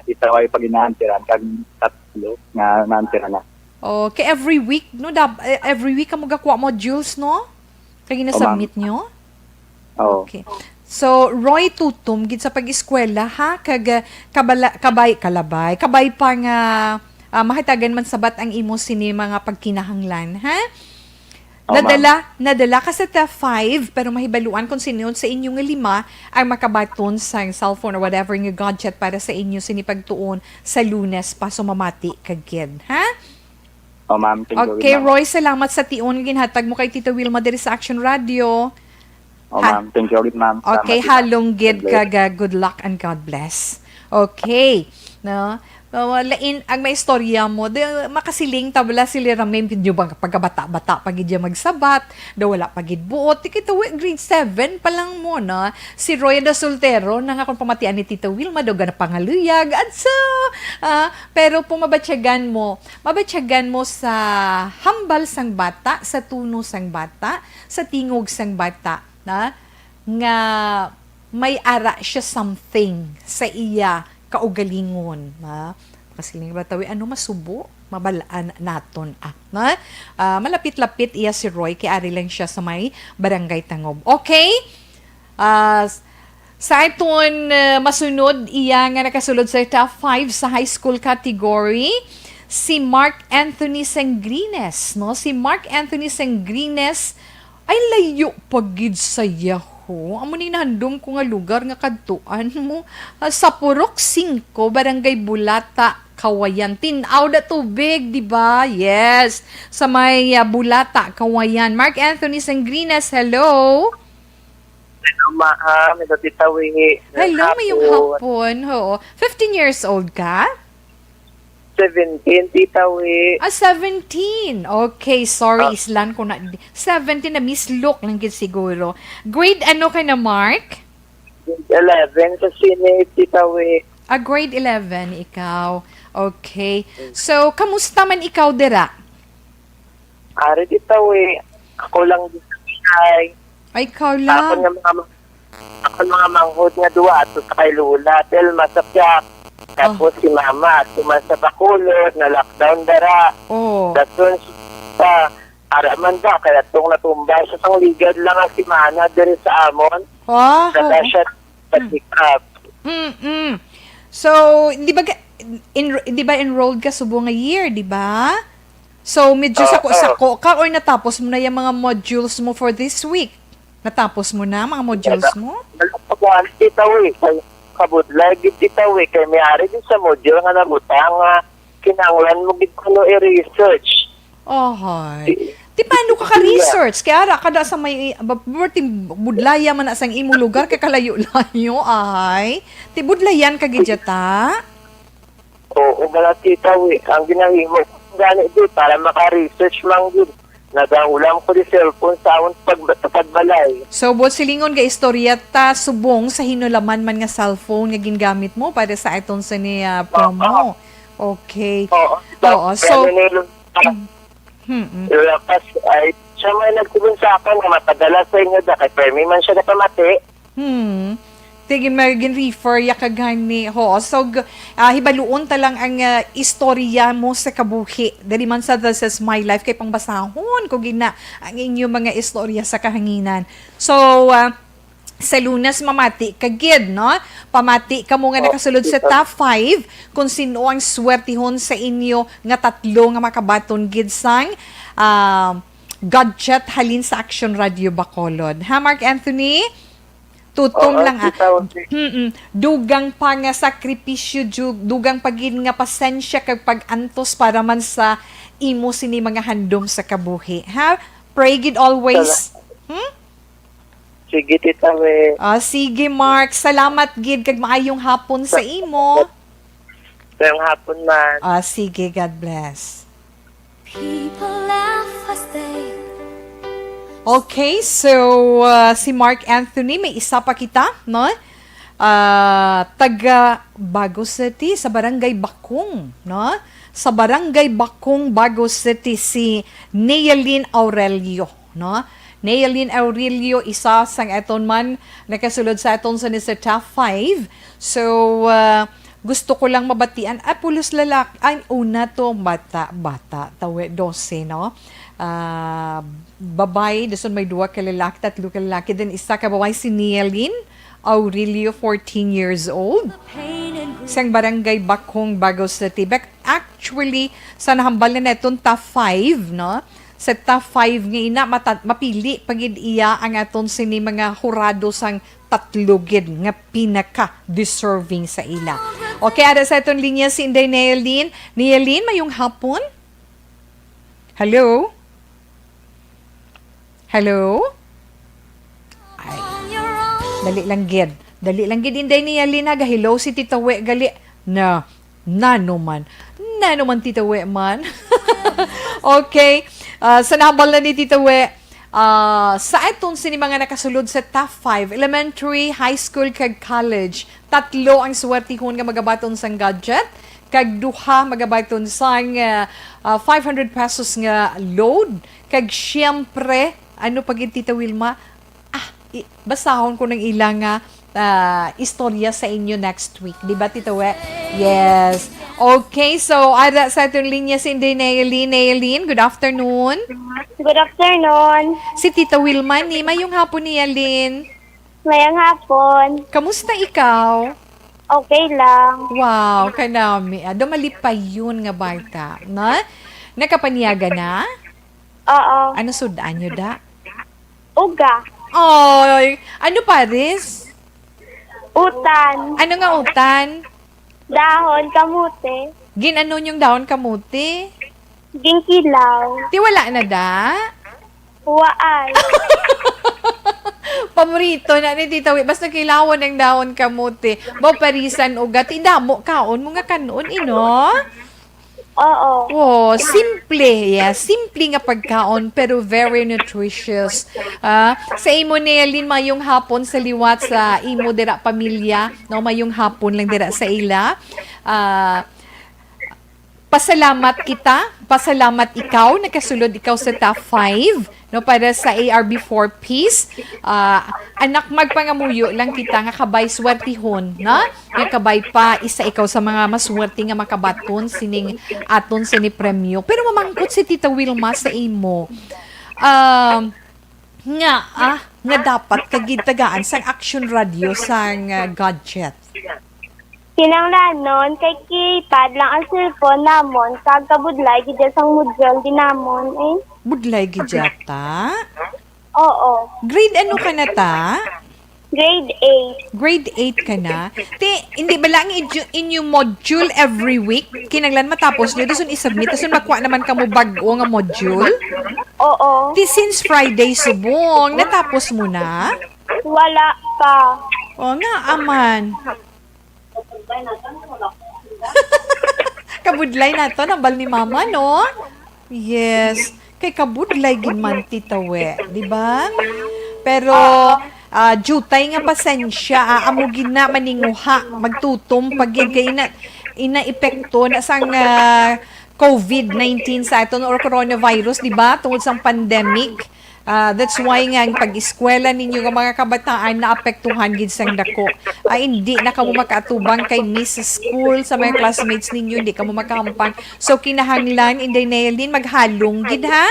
isa ay pag inaantiran, kag tatlo nga naantiran na. Oh, kay every week, no? Dab- eh, every week ka mo gakuha modules, no? Kag gina-submit nyo? Oo. Okay. So, Roy, tutom gid sa pag-eskwela, ha? Kag, ah, kabala, kabay, kalabay, kabay pa nga, ah, mahatagan man sabat ang imo sini mga pagkinahanglan, ha? Oo, ma'am. Nadala, nadala ka sa top five, pero mahibaluan kung sino sa inyo nga lima ang makabaton sang cellphone or whatever nga gadget para sa inyo sini pagtuon sa Lunes pa, so mamati ka gid, ha? O, ma'am, thank you, Okay, ma'am. Roy, salamat sa tion nga ginhatag mo kay Tito Wilma diri sa Action Radio. O, Ha- ma'am, thank you, ma'am. Okay, Salamat, halong gid God bless. kag, uh, good luck and God bless. Okay. No? Uh, lain ang may istorya mo. Di, makasiling ta bala si Lira May, medyo bang pagkabata-bata pa gid siya magsabat, daw wala pa gid buot. Di kita, we, grade seven pa lang mo, no? Si Roy da soltero na nga kung pamatian ni Tita Wilma, daw gana pangaluyag. At so, ah, pero po mabatyagan mo, mabatyagan mo sa hambal sang bata, sa tuno sang bata, sa tingog sang bata, na nga may ara siya something sa iya kaugalingon, ha? Siling ba tawi, ano masubo? Mabalaan naton, ah. Na? Ah, malapit-lapit iya si Roy, kay ari lang siya sa may Barangay Tangob. Okay? Ah, s-, sa aton, ah, masunod, iya nga nakasulod sa top five sa high school category, si Mark Anthony Sangrines, no? Si Mark Anthony Sangrines, ay, layo pa gid sa yaho. Amo ni nahandom ko nga lugar nga kadtuan mo. Ah, sa Purok Singko, Barangay Bulata, Kawayan. Tin-aw na tubig, di ba? Yes. Sa may, ah, Bulata, Kawayan. Mark Anthony Sangrines, hello. Hello, ma'am. Hello, Tita Wi. Hello, mayong hapon. Hapon. Oo. Fifteen years old ka? Seventeen, Tita Wi. Ah, seventeen. Okay, sorry, Ah. islan ko na. Seventeen, na-mislook lang gid siguro. Grade ano ka na, Mark? Grade eleven sa Senate, Tita Wi. Ah, grade eleven, ikaw. Okay. Mm. So, kamusta man ikaw dira? Ari, Tita Wi. Ako lang dito sa Ay, ikaw lang. Ako nga mga ma-, ako mga manghod nga duwa ato sa kay Lola, Telma sa Piak. Tapos Oh. si Mama, ato man sa Bacolod, na lockdown dara. Oh. Dason sa ara man ba, kaya tong natumba sa sang ligad lang nga semana diri sa amon. Oh, Kada oo. siya sa Mm. pick up. Mm-mm. So, di ba ga-, enro-, di ba enrolled ka subong nga year, di ba? So, medyo Oo. sako-sako ka or natapos mo na yung mga modules mo for this week? Natapos mo na mga modules mo? Wala pa ko ang titaw eh. Kay kabudlay gid titaw eh. Kay may ari din sa module nga nabutang nga kinahanglan mo gid kuno i-research. Ohoy. Di Ti paano ka ka-research? Kaya ara ka da sa may, ba-, ba-, ti budlaya man na sang imo lugar, kay kalayo-layo, ay. Ti budlayan ka gid dya ta? Oo, bala titaw eh. Ang ginahimo ko gani di, para maka-research man gid. Nagahulam ko di cellphone sa amon pag-, sa pagbalay. So, buot silingon ga istorya ta, subong sa hinulaman man nga cellphone nga gingamit mo para sa aton sa ni, ah, promo. Oo. Okay. Oo. Oo, so, Kaya nila, mm, mm. Lapas, ay, siya may nagtulon sa akin nga mapadala sa inyo, da, kay permi man siya napamati. Hmm. Sige, may gin-refer ya ka gani. Ho, so, g-, ah, hibaluon ta lang ang, ah, istorya mo sa kabuhi. Dali man sa This Is My Life, kay pangbasahon ko gina ang inyo mga istorya sa kahanginan. So, ah, sa Lunes, mamati ka gid, no? Pamati kamo nga Oh, nakasulod sa ito. top five, kung sino ang swertihon sa inyo nga tatlo nga makabaton gid sang, ah, gadget halin sa Action Radio Bacolod. Ha, Mark Anthony? Tutom Oo, lang, ah. kita, okay. Mm-mm. Dugang pa nga sakripisyo, ju-, dugang pa gid nga pasensya kag pag-antos para man sa imo sini mga handom sa kabuhi, ha? Pray gid always. Sala- Hmm? Sige, Tita Wi. Ah, sige, Mark. Salamat gid kag maayong hapon sa imo. Maayong hapon man. Ah, sige, God bless. People laugh as they Okay, so, ah, si Mark Anthony, may isa pa kita, no? Ah, taga Bago City, sa Barangay Bakong, no? Sa Barangay Bakong, Bago City, si Neilin Aurelio, no? Neilin Aurelio, isa sang aton man nakasulod sa aton sa ni sa top five. So, ah, gusto ko lang mabatian, ah, pulos lalaki, ay, una to, bata, bata, tawe, dose, no? Ah, babay, dason may duwa ka lalaki, tatlo ka lalaki, then isa ka babay, si Neilin Aurelio, fourteen years old. Sang Barangay Bakong, Bago City. But actually, sa nahambal na naton top five, no? Sa top five nga ina, mata-, mapili pa gid iya ang aton sini mga hurado sang tatlo gid nga pinaka-deserving sa ila. Okay, ara sa aton linya si Inday Neilin. Neilin, mayong hapon. Hello? Hello? Ay. Dali lang gid. Dali lang gid, Inday Neilin, ha. Ga-hello si Tita We, gali. Na, nano man. Nano man, Tita We man. Okay. Ah, sa nabal na ni Tita We, ah, sa aton sini mga nakasulod sa top five, elementary, high school, kag college, tatlo ang swertihon nga magabaton sang gadget, kag duha magabaton sang, ah, ah, five hundred pesos nga load, kag siyempre, ano pa gid, Tita Wilma? Ah, i-, basahon ko ng ila nga ah, istorya sa inyo next week. Di ba, Tito We? Yes. Okay, so ara sa aton linya si Inday Nailin. Nailin, good afternoon. Good afternoon. Si Tita Wilma ni. Mayong hapon ni Alin. Mayang hapon. Kamusta ikaw? Okay lang. Wow, kanami. Ah, dumalipayon nga bata, no? Nakapaniaga na? Oo. Ano sudan nyo, da? Uga. Oy, ano pares? Utan. Ano nga utan? Dahon, kamote. Gin-ano yung dahon kamote? Ginkilaw. Ti wala na, da? Waay. Paborito na ni Tita Wi. Basta kilawon ang dahon kamote. Baw parisan uga. Ti damo kaon mo nga kanon, ino? Oo. Oh, simple. Yeah, simple nga pagkaon pero very nutritious. Ah, sa imo ni Alin, mayong hapon sa liwat sa imo dira pamilya, no, mayong hapon lang dira sa ila. Ah, pasalamat kita, pasalamat ikaw, nakasulod ikaw sa top five, no, para sa A R B four Ps. Ah, anak, magpangamuyo lang kita nga kabay swertihon, no? Nga kabay pa, isa ikaw sa mga maswerte nga makabaton sining aton sini premyo. Pero mamangkot si Tita Wilma sa imo. Um, nga, ah, nga dapat ka gid tagaan sang Action Radio sang, ah, gadget. Kinahanglanon kay keypad lang ang cellphone namon, kag kabudlay gid sang module di namon, eh. Budlay gid yata? Oo. Grade ano ka na ta? Grade eight. Grade eight ka na? Ti, hindi ba lang inyo, inyo module every week? Kinanglan matapos nyo, dason i-submit, dason makuha naman ka mo bag-o nga module? Oo. Ti, since Friday subong, natapos mo na? Wala pa. O nga, aman. Kabudlay nato, nambal ni Mama, no? Yes. Kay kabudlay gid man, Tita We, di ba? Pero, ah, jutay nga pasensya, ah, amo gid na maninguha, magtutom pa gid kay ina, ina epekto na sang, ah, covid nineteen sa aton or coronavirus, di ba? Tungod sang pandemic. Ah, that's why nga ang pag-eskwela ninyo nga mga kabataan naapektuhan gid sang dako. Ah, hindi na kamo makaatubang kay miss school sa mga classmates ninyo, hindi kamo makahampang. So, kinahanglan, Inday Nelin, maghalong gid, ha?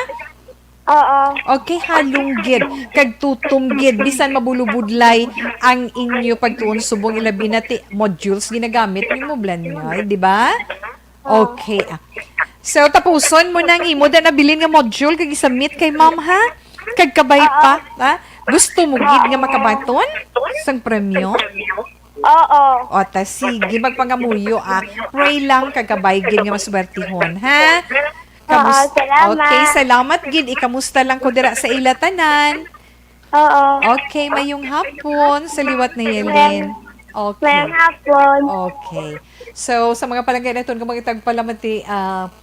Oo. Okay, halong gid. Kag tutom gid. Bisan mabulubudlay ang inyo pagtuon subong ilabi na ti modules ginagamit ninyo, Blanyoy, di ba? Oo. Okay. Ah. So, tapuson mo na ang imo da nabilin nga module kag i-submit kay ma'am, ha? Kag kabay pa, ha? Gusto mo gid nga makabaton sang premyo? Oo. O, ta, sige, magpangamuyo, ah. Pray lang, kag kabay gid nga maswertihon, ha? Oo, salamat. Okay, salamat gid. Ikamusta lang ko dira sa ila tanan? Oo. Okay, mayong hapon sa liwat ni Yelin. Okay. Mayong hapon. Okay. So, sa mga palangga naton nga mga tagpalamati, ah,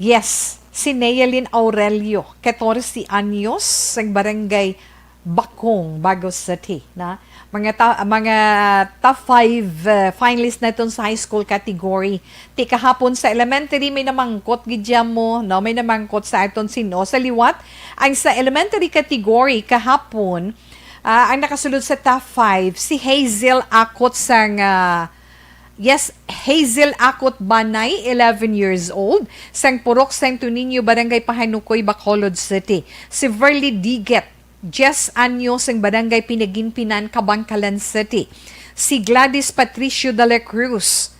yes, si Nealyn Aurelio, catorce anyos, sang barangay Bacong, Bago City, na mga ta-, mga top five, uh, finalist naton sa high school category. Ti kahapon sa elementary, may namangkot gid mo, no? May namangkot sa aton sino sa liwat. Ang sa elementary category kahapon, ah, ang nakasulod sa top five, si Hazel Akot sang, ah, yes, Hazel Akot Banay, eleven years old, sang Purok Santo Niño, Barangay Pahanukoy, Bacolod City. Si Verly Diget, diyes anyos, sang Barangay Pinaginpinan, Kabankalan City. Si Gladys Patricio de la Cruz,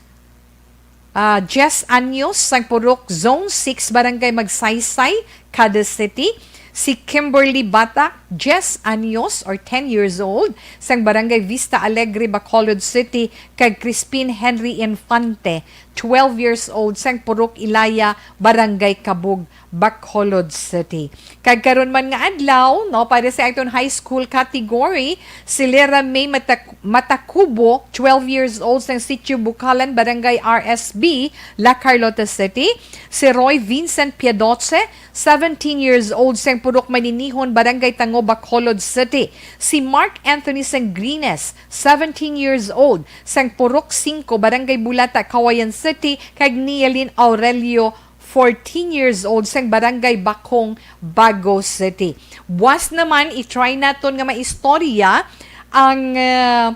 ah, diyes anyos, sang Purok Zone six, Barangay Magsaysay, Cadiz City. Si Kimberly Batak, diyes anyos or ten years old, sang Barangay Vista Alegre, Bacolod City, kag Crispin Henry Infante, twelve years old, sang Purok Ilaya, Barangay Kabug, Bacolod City. Kag karon man nga adlaw, no, para sa aton high school category, si Lera May Matak-, Matacubo, twelve years old, sang Sitio Bukalan, Barangay R S B, La Carlota City. Si Roy Vincent Piedoche, seventeen years old, sang Purok Maninihon, Barangay Tango, Bacolod City. Si Mark Anthony Sangrines, seventeen years old, sang Purok Cinco, Barangay Bulata, Cauayan City, kag Nialin Aurelio, fourteen years old, sang Barangay Bacong, Bago City. Buas naman, i-try naton nga maistorya ang, ah,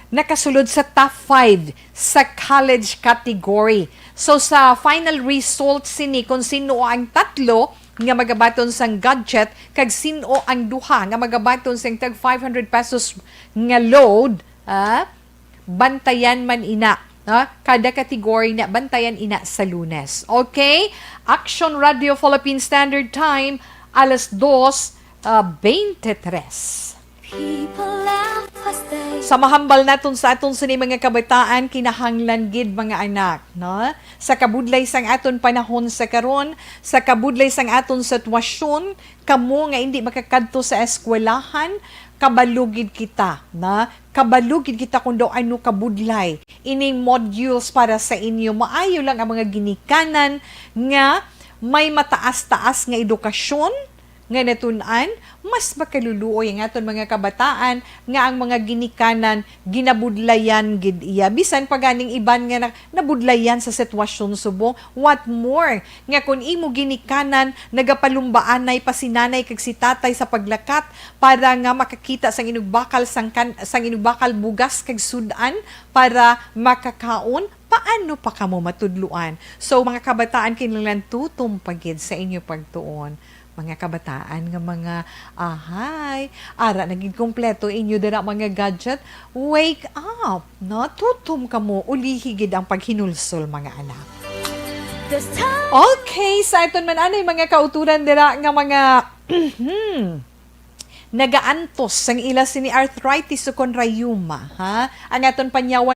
nakasulod sa top five sa college category. So, sa final result sini, kung sino ang tatlo nga magabaton sang gadget kag sino ang duha nga magabaton sang tag five hundred pesos nga load, ah, bantayan man ina, ah, kada category na bantayan ina sa Lunes. Okay? Action Radio Philippine Standard Time, alas dos, ah, twenty-three. Sa mahambal naton sa aton sini mga kabataan, kinahanglan gid, mga anak, no? Sa kabudlay sang aton panahon sa karon, sa kabudlay sang aton sitwasyon, kamo nga indi makakadto sa eskwelahan, kabalo gid kita, na kabalo gid kita kung daw ano kabudlay ining modules para sa inyo. Maayo lang ang mga ginikanan nga may mataas-taas nga edukasyon, nga natun-an, mas makaluluoy ang aton mga kabataan nga ang mga ginikanan ginabudlayan gid iya. Bisan pa ganing iban nga na-, nabudlayan sa sitwasyon subong, what more nga kun imo ginikanan nagapalumbaanay pa si nanay kag si tatay sa paglakat para nga makakita sang inugbakal sang kan-, sang inugbakal bugas kag sud-an para makakaon, paano pa kamo matudloan? So, mga kabataan, kinahanglan tutom pa gid sa inyo pagtuon. Mga kabataan nga mga ahay, ara na gid kompleto inyo dira mga gadget. Wake up, no? Tutom kamo, ulihi gid ang paghinulsol, mga anak. Okay, sa aton man anay mga kauturan dira nga mga nagaantos sang ila sini arthritis o kon rayuma, ha? Ang aton panyawan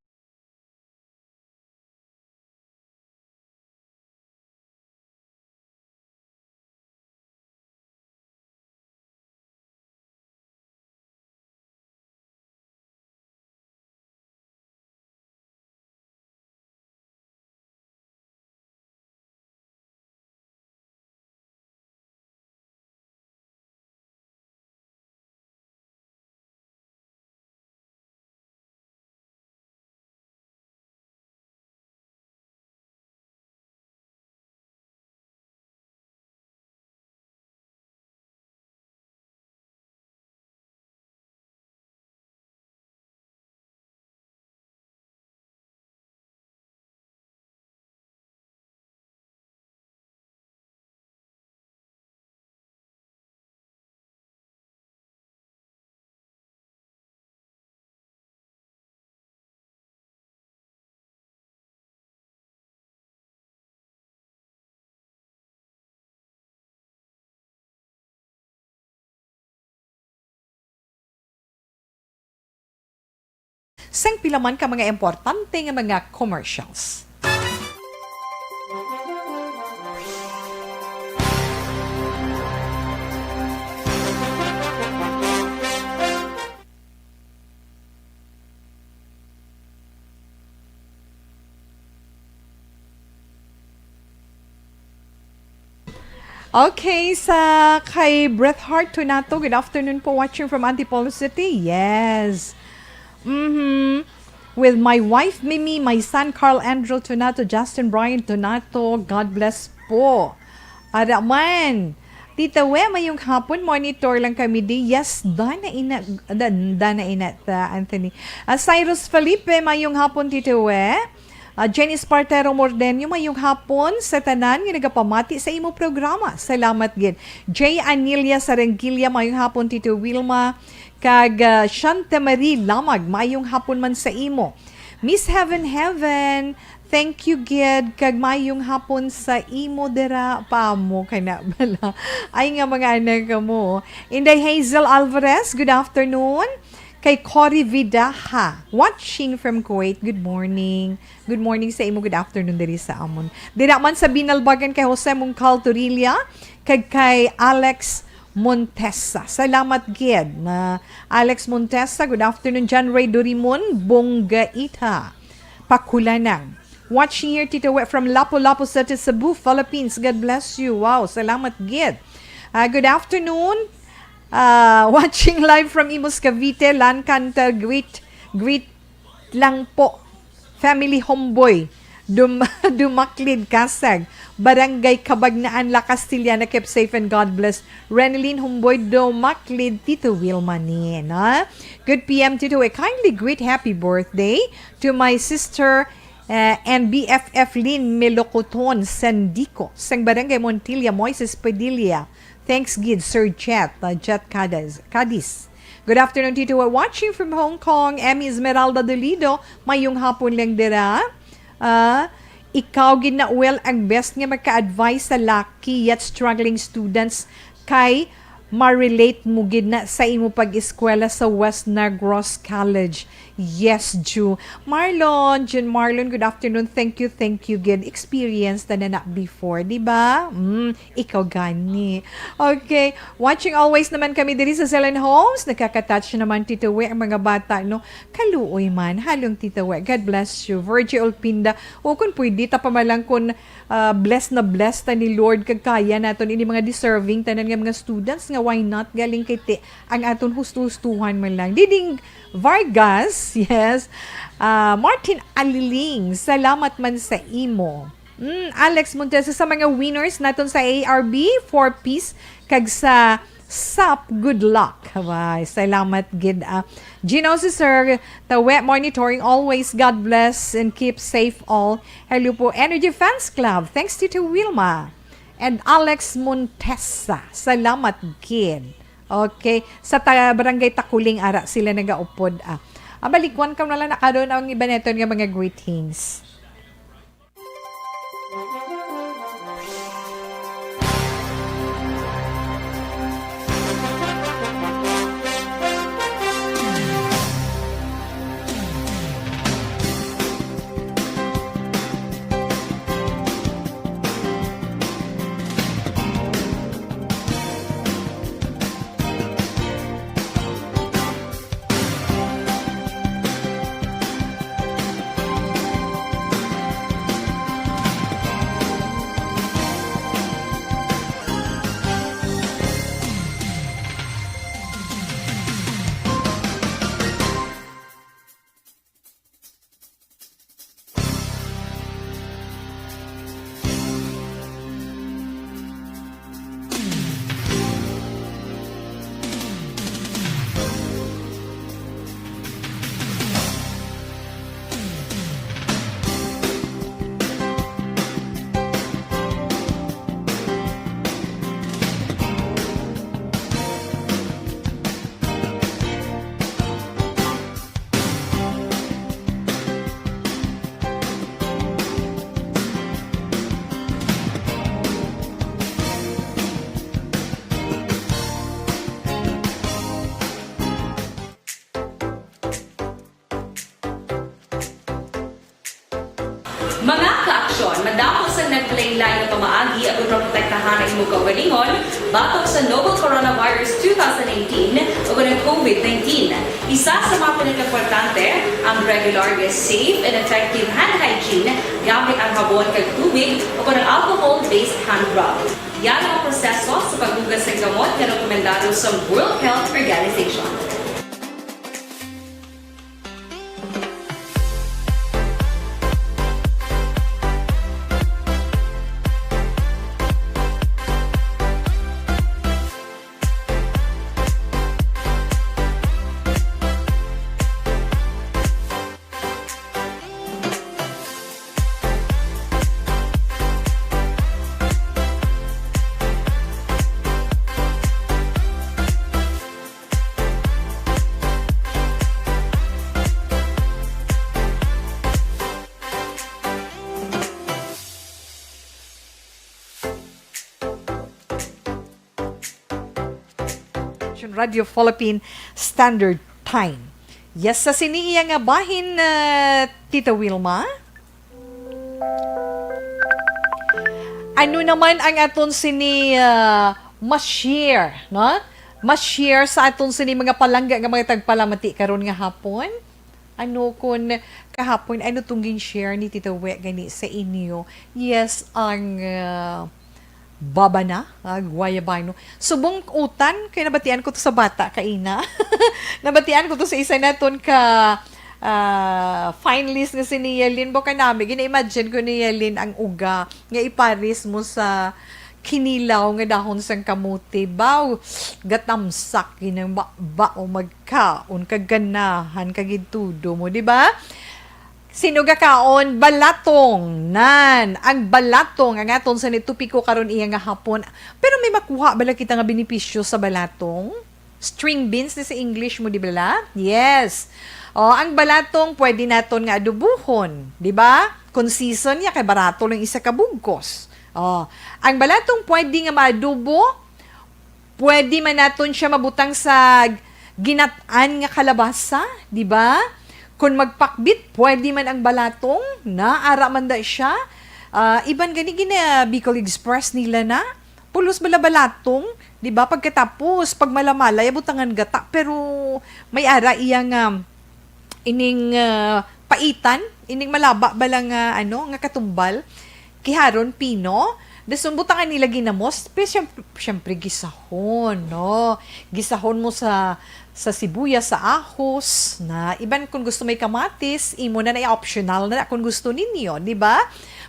sang pila man ka mga importante nga mga commercials. Okay, sa kay Breath Heart Tunato, good afternoon po, watching from Antipolo City. Yes. Mm-hmm. With my wife, Mimi, my son, Carl Andrew Tunato, Justin Brian Tunato, God bless po. Ara man. Tita We, mayong hapon, monitor lang kami di. Yes, Dana Ina, Dan-, Dana Ina, ta, Anthony. Ah, Cyrus Felipe, mayong hapon, Tita We. Ah, Jenny Espartero Mordenio, mayong hapon sa tanan nga nagapamati sa imo programa. Salamat gid. Jay Anilia Sarangilla, mayong hapon, Tito Wilma. Kag, ah, Shanta Marie Lamag, mayong hapon man sa imo. Miss Heaven Heaven, thank you gid. Kag mayong hapon sa imo dira pa mo kana bala. Ay nga mga anak mo. Inday Hazel Alvarez, good afternoon. Kay Cory Vidaha, watching from Kuwait, good morning. Good morning sa imo, good afternoon diri sa amon. Dira man sa Binalbagan kay Jose Mungkal Torilla, kag kay Alex Montesa. Salamat gid na Alex Montesa. Good afternoon, John Ray Dorimon, Bongga Ita. Pakulanang. Watching here, Tito We, from Lapu-Lapu City, Cebu, Philippines. God bless you. Wow, salamat gid. Ah, good afternoon. Ah, watching live from Imus, Cavite, Lan Cantal, greet, greet lang po. Family Homeboy. Dum-, Dumaklid Kasag, Barangay Cabagnaan, La Castellana. Keep safe and God bless. Renelyn Humboy Dumaklid, Tito Wilma ni, no? Good P M, Tito. A kindly greet happy birthday to my sister, uh, and B F F Lynn Melocoton Sandico, sang Barangay Montilla, Moises Padilla. Thanks gid, Sir Jet, uh, Jet Cadiz. Cadiz. Good afternoon, Tito. We're watching from Hong Kong. Emmy Esmeralda Dolido, mayong hapon lang dira. Ah, ikaw gid na, well, ang best nga maka-advise sa laki yet struggling students kay ma-relate mo gid na sa imo pag-eskwela sa West Negros College. Yes, Ju. Marlon, Jun Marlon, good afternoon. Thank you, thank you gid. Experience na na before, di ba? Mm, ikaw gani. Okay. Watching always naman kami diri sa Zelen Homes. Nakaka-touch naman, Tito We, ang mga bata, no? Kaluoy man. Halong, Tito We. God bless you. Virgie Olpinda. O, kung pwede, ta pa man lang kung, ah, bless na bless ta ni Lord, kag kaya naton ini mga deserving tanan nga mga students nga, why not? Galing kay ti-, ang aton husto-hustuhan man lang. Diding Vargas, yes. Ah, Martin Aliling, salamat man sa imo. Mm, Alex Montesa, sa mga winners naton sa A R B, Four Ps, kag sa sap, good luck. Abay, salamat gid, ah. Gino si Sir Tawe, monitoring always. God bless and keep safe all. Hello po, Energy Fans Club. Thanks, Tito Wilma. And Alex Montesa. Salamat gid. Okay. Sa ta-, Barangay Takuling, ara sila nagaupod, ah. Ah, balikwan ko na lang na karon ang iba naton nga mga greetings. Mga ka-aksyon, madamo sang naglain-lain nga pamaagi aron maprotektahan ang imo kaugalingon batok sa novel coronavirus two thousand eighteen o ang COVID nineteen. Isa sa mga pinakaimportante ang regular nga safe and effective hand hygiene gamit ang habon kag tubig o ang alcohol-based hand rub. Yan ang proseso sa paghugas sa gamot nga rekomendado sa World Health Organization. Radio Philippine Standard Time. Yes, sa sini iya nga bahin, ah, Tita Wilma? Ano naman ang aton sini, ah, ma-share, no? Ma-share sa aton sini mga palangga nga mga tagpalamati karon nga hapon? Ano kun kahapon, ano tong gin-share ni Tita We gani sa inyo? Yes, ang, ah, babana, ah, guayabano. Subong utan, kay nabatian ko to sa bata kaina. Nabatian ko to sa isa naton ka, ah, finelist nga si Nia Lynn. Baka nami, gina-imagine ko, Nia Lynn, ang uga nga ipares mo sa kinilaw nga dahon sang kamote. Baw, gatamsak ginang ba, ba o magkaon kag ganahan kag gintudo mo, di ba? Sino gakaon? Balatong. Nan, ang balatong ang aton sa ni topiko karon iya nga hapon. Pero may makuha bala kita nga benepisyo sa balatong? String beans ni sa English mo, di bala? Yes. O, ang balatong pwede naton nga adobohon, di ba? Kung season niya, kay barato lang isa ka bugkos. O, ang balatong pwede nga maadobo, pwede man naton siya mabutang sa ginat-an nga kalabasa, di ba? Kung magpakbit, pwede man ang balatong, na ara man da siya. Ah, iban gani gina Bicol Express nila na. Pulos bala balatong, di ba? Pagkatapos, pag malamalay, butangan gata, pero may ara iya nga ining, ah, paitan, ining malaba bala nga, ano, nga katumbal, kiharon pino, dason butangan nila ginamos, pero siyempre, siyempre gisahon, no? Gisahon mo sa, sa sibuyas, sa ahos, na iban kung gusto may kamatis, imo na na, optional na kung gusto ninyo, di ba?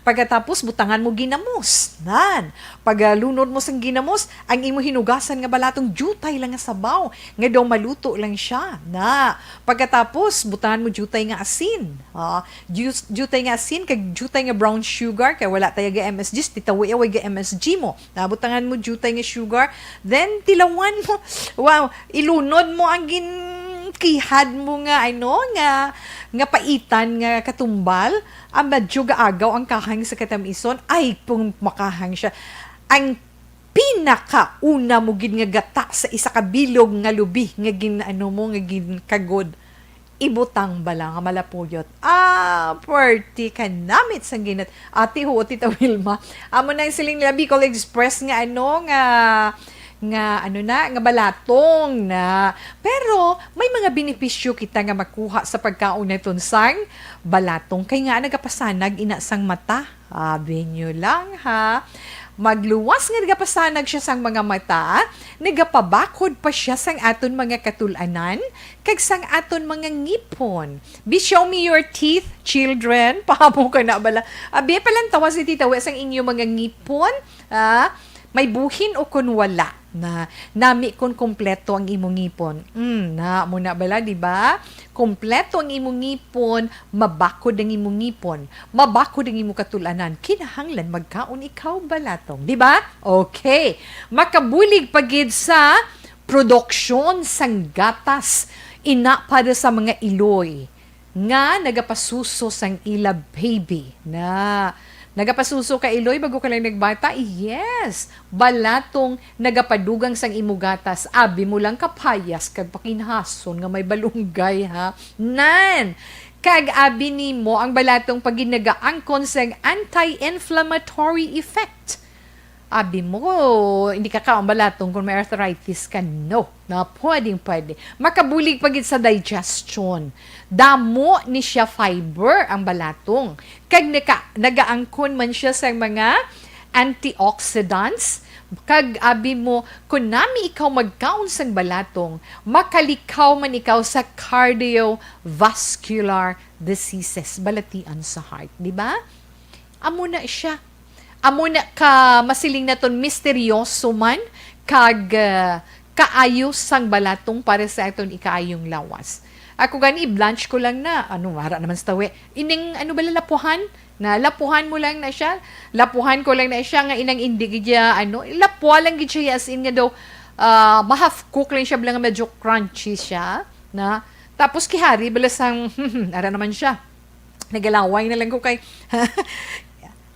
Pagkatapos, butangan mo ginamos, nan. Pagalunod mo sang ginamos, ang imo hinugasan nga balatong diutay lang nga sabaw, nga daw maluto lang siya, na. Pagkatapos, butangan mo diutay nga asin. Ah, dius-, diutay nga asin, kag diutay nga brown sugar, kay wala tayo ga M S G, titawi away ga M S G mo. Nabutangan mo diutay nga sugar, then tilawan mo. Wow, ilunod mo ang gin-, kihad mo nga, ano, nga, nga paitan nga katumbal, ang medyo gaagaw ang kahang sa katamison. Ay, kung makahang siya. Ang pinakauna mo gid nga gata sa isa ka bilog nga lubi nga gin-, ano mo, nga ginkagod, ibutang bala nga malapuyot. Ah, pwerte ka namit sang ginat. Ate, huot, Tita Wilma. Amo na ang siling nila, Bicol Express nga ano, nga, nga ano na, nga balatong na. Pero may mga benepisyo kita nga makuha sa pagkaon naton sang balatong. Kay nga nagapasanag ina sang mata. Abi nyo lang, ha? Magluwas nga nagapasanag siya sang mga mata, nagapabakod pa siya sang aton mga katul-anan, kag sang aton mga ngipon. Be, show me your teeth, children. Pahamo ka na bala. Abi, palantawa si Tita We sang inyo mga ngipon, ha? May buhin o kon wala. Na, nami kon kompleto ang imong ngipon. Mm, na, mo na bala, di ba? Kompleto ang imong ngipon, mabakod ang imong ngipon, mabakod ang imong katul-anan, kinahanglan magkaon ikaw balatong, di ba? Okay. Makabulig pa gid sa produksyon sang gatas, ina para sa mga iloy nga nagapasuso sang ila baby. Na, nagapasuso ka iloy bago ka lang nagbata? Yes! Balatong nagapadugang sang imo gatas, abi mo lang kapayas kag pakinhason nga may balunggay, ha? Nan! Kag abi nimo ang balatong pag nagaangkon sang anti-inflammatory effect. Abi mo, hindi ka kaon balatong kung may arthritis ka. No, na pwedeng pwede. Makabulig pa gid sa digestion. Damo ni siya fiber ang balatong. Kag naka, nagaangkon man siya sa mga antioxidants. Kag abi mo, kung nami ikaw magkaon sang balatong, makalikaw man ikaw sa cardiovascular diseases, balatian sa heart, di ba? Amo na siya. Amo na ka masiling naton misteryoso man kag, ah, kaayo sang balatong para sa aton ikaayong lawas. Ako gani, i-blanch ko lang na, ano, wala naman sa tawi. Ining, ano ba, lapuhan? Na lapuhan mo lang na siya. Lapuhan ko lang na siya nga inang indi gid siya, ano, lapwa lang gid siya as in nga daw, ah, ma-half cook lang siya, bala nga medyo crunchy siya, na. Tapos kihari, bala sang, ara naman siya. Nagalaway na lang ko kay,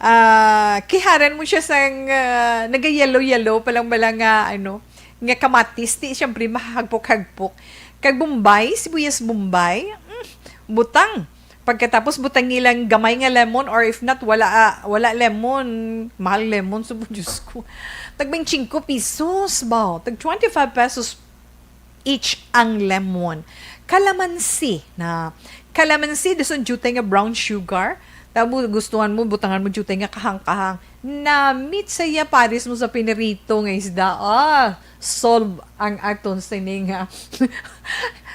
ah, kiharan mo siya sang, ah, naga-yellow-yellow pa lang bala nga, ano, nga kamatis, ti, siyempre, mahagpok-hagpok. Kag Bombay, sibuyas Bombay, mm, butang. Pagkatapos, butang ilang gamay nga lemon, or if not, wala, ah, wala lemon, mahal lemon, subo, Diyos ko. Tag twenty-five pesos ba? Tag twenty-five pesos each ang lemon. Kalamansi na, kalamansi, dason diutay nga brown sugar. Tapos gustuhan mo, butangan mo diutay nga kahang-kahang. Namit sa iya, pares mo sa pinirito nga isda. Ah, solve ang aton sining, ah,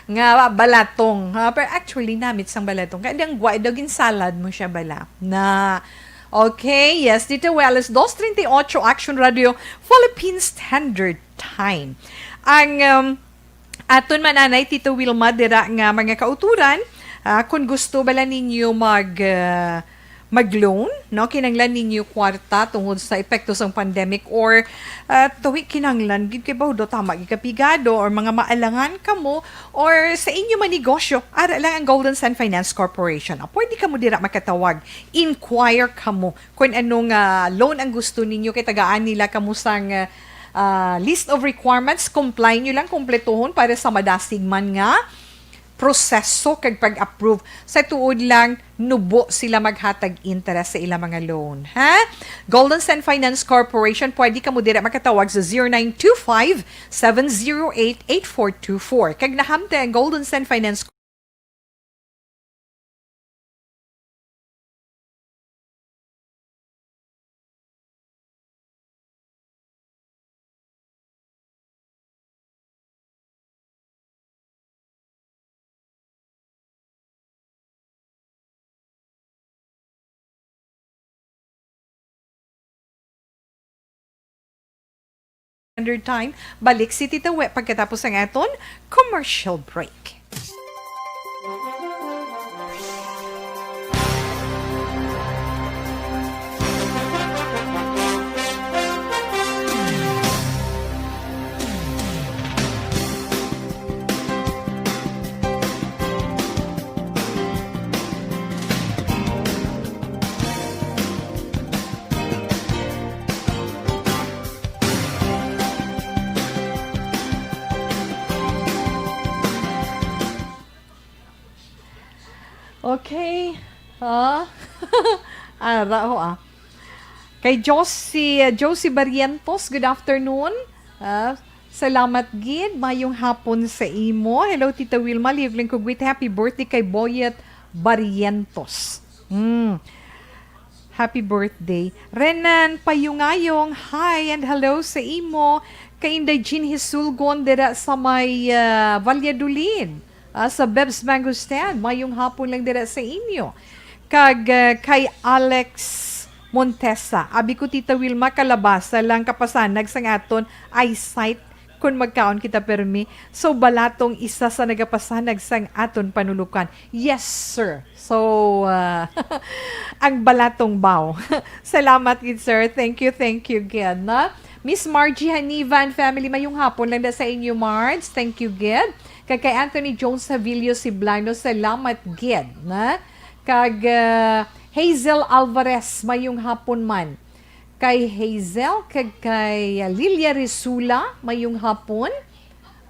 Nga balatong, ha? Pero actually, namit sang balatong. Kaya dang gwa, daw ginsalad mo siya bala. Na, okay, yes, dito, well, alas dos treinta y ocho, Action Radio, Philippine Standard Time. Ang, um, aton mananay, Tito Wilma, dira nga mga kauturan, ah, kung gusto bala ninyo mag, ah, mag-loan, no? Kinahanglan ninyo kwarta tungod sa epekto sang pandemic or, ah, tuwi kinahanglan gid kay baho daw tama gid ka pigado or mga maalangan kamo or sa inyo man negosyo, ara lang ang Golden Sand Finance Corporation. Ah, pwede kamo dira makatawag, inquire kamo kung ano nga loan ang gusto ninyo kay tagaan nila kamo sang, ah, list of requirements, comply nyo lang, kumpletohon para sa madasig man nga proseso kag pag-approve. Sa tuod lang, nubo sila maghatag interest sa ilang mga loan, ha? Golden Sand Finance Corporation, pwede kamo dira makatawag sa zero nine two five, seven zero eight, eight four two four. Kag nahamtang ang Golden Sand Finance Standard Time. Balik si Tita We pagkatapos ang aton commercial break. Okay. Ah. Ara ho, ah. Kay Josie, Josie Barrientos, good afternoon. Ah, salamat gid. Mayong hapon sa imo. Hello, Tita Wilma. Liog lang ko greet. Happy birthday kay Boyet Barrientos. Mm. Happy birthday. Renan Payungayong, hi and hello sa imo. Kay Inday Jean Hisulgon dira sa may, ah, Valladolid. Ah, sa Beb's Mango Stand, mayong hapon lang dira sa inyo. Kag, ah, kay Alex Montesa, abi ko, Tita Wilma, kalabasa lang kapasanag sang aton eyesight kon magkaon kita permi. So, balatong isa sa nagapasanag sang aton panulukan. Yes, sir. So, ah, ang balatong baw. Salamat gid, sir. Thank you, thank you gid, na. Miss Margie Hanivan family, mayong hapon lang da sa inyo, Marge. Thank you gid. Kag kay Anthony Jones Havilio Siblano, salamat gid, na. Kag, ah, Hazel Alvarez, mayong hapon man. Kay Hazel, kag kay, ah, Lilia Risula, mayong hapon.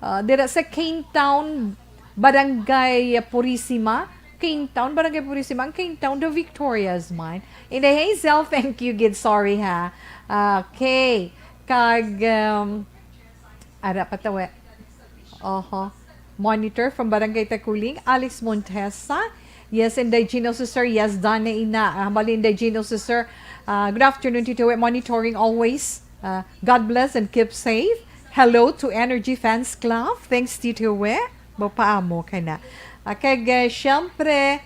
Ah, dira sa Cane Town, Barangay Purisima. Cane Town, Barangay Purisima. Ang Cane Town, the Victoria's man. Inday Hazel, thank you gid. Sorry, ha. Okay. Kag, um, ara pa tawe. Oho. Monitor from Barangay Takuling, Alex Montesa. Yes, Inday Gino Sister. Yes, Dana Ina. Ah, hambal ni Inday Gino Sister. Ah, good afternoon, Tito. Monitoring always. Ah, God bless and keep safe. Hello to Energy Fans Club. Thanks, Tito We. Mapaamo ka na. Ah, kag, ah, siyempre,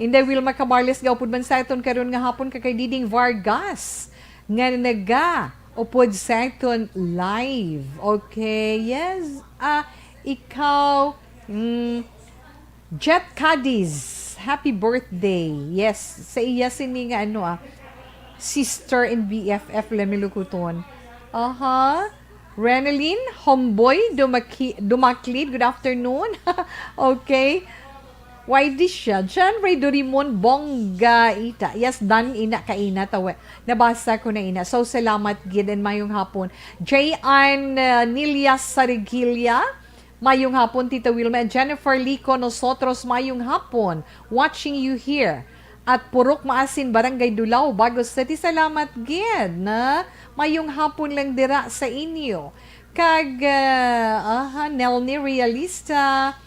Inday Wilma Camarles, gaupod man sa aton karon nga hapon, kag kay Diding Vargas, nga naga upod sa aton live. Okay, yes. Ah, ikaw, mm, Jet Cadiz, happy birthday. Yes, sa iya sini nga ano, ah, sister and B F F lang milukuton. Aha. Renalyn Homboy Dumaki-, Dumaklid, good afternoon. Okay. Why di siya? John Ray Dorimon Bongga Ita. Yes, dan ina ka ina tawe. Nabasa ko na ina. So, salamat gid and mayong hapon. J Ann, uh, Nilia Sarigilla. Mayong hapon, Tita Wilma and Jennifer Lico. Nosotros, mayong hapon. Watching you here at Purok Maasin, Barangay Dulao, Bago City. Salamat gid, na mayong hapon lang dira sa inyo. Kag, ah, aha, Nelny Realista.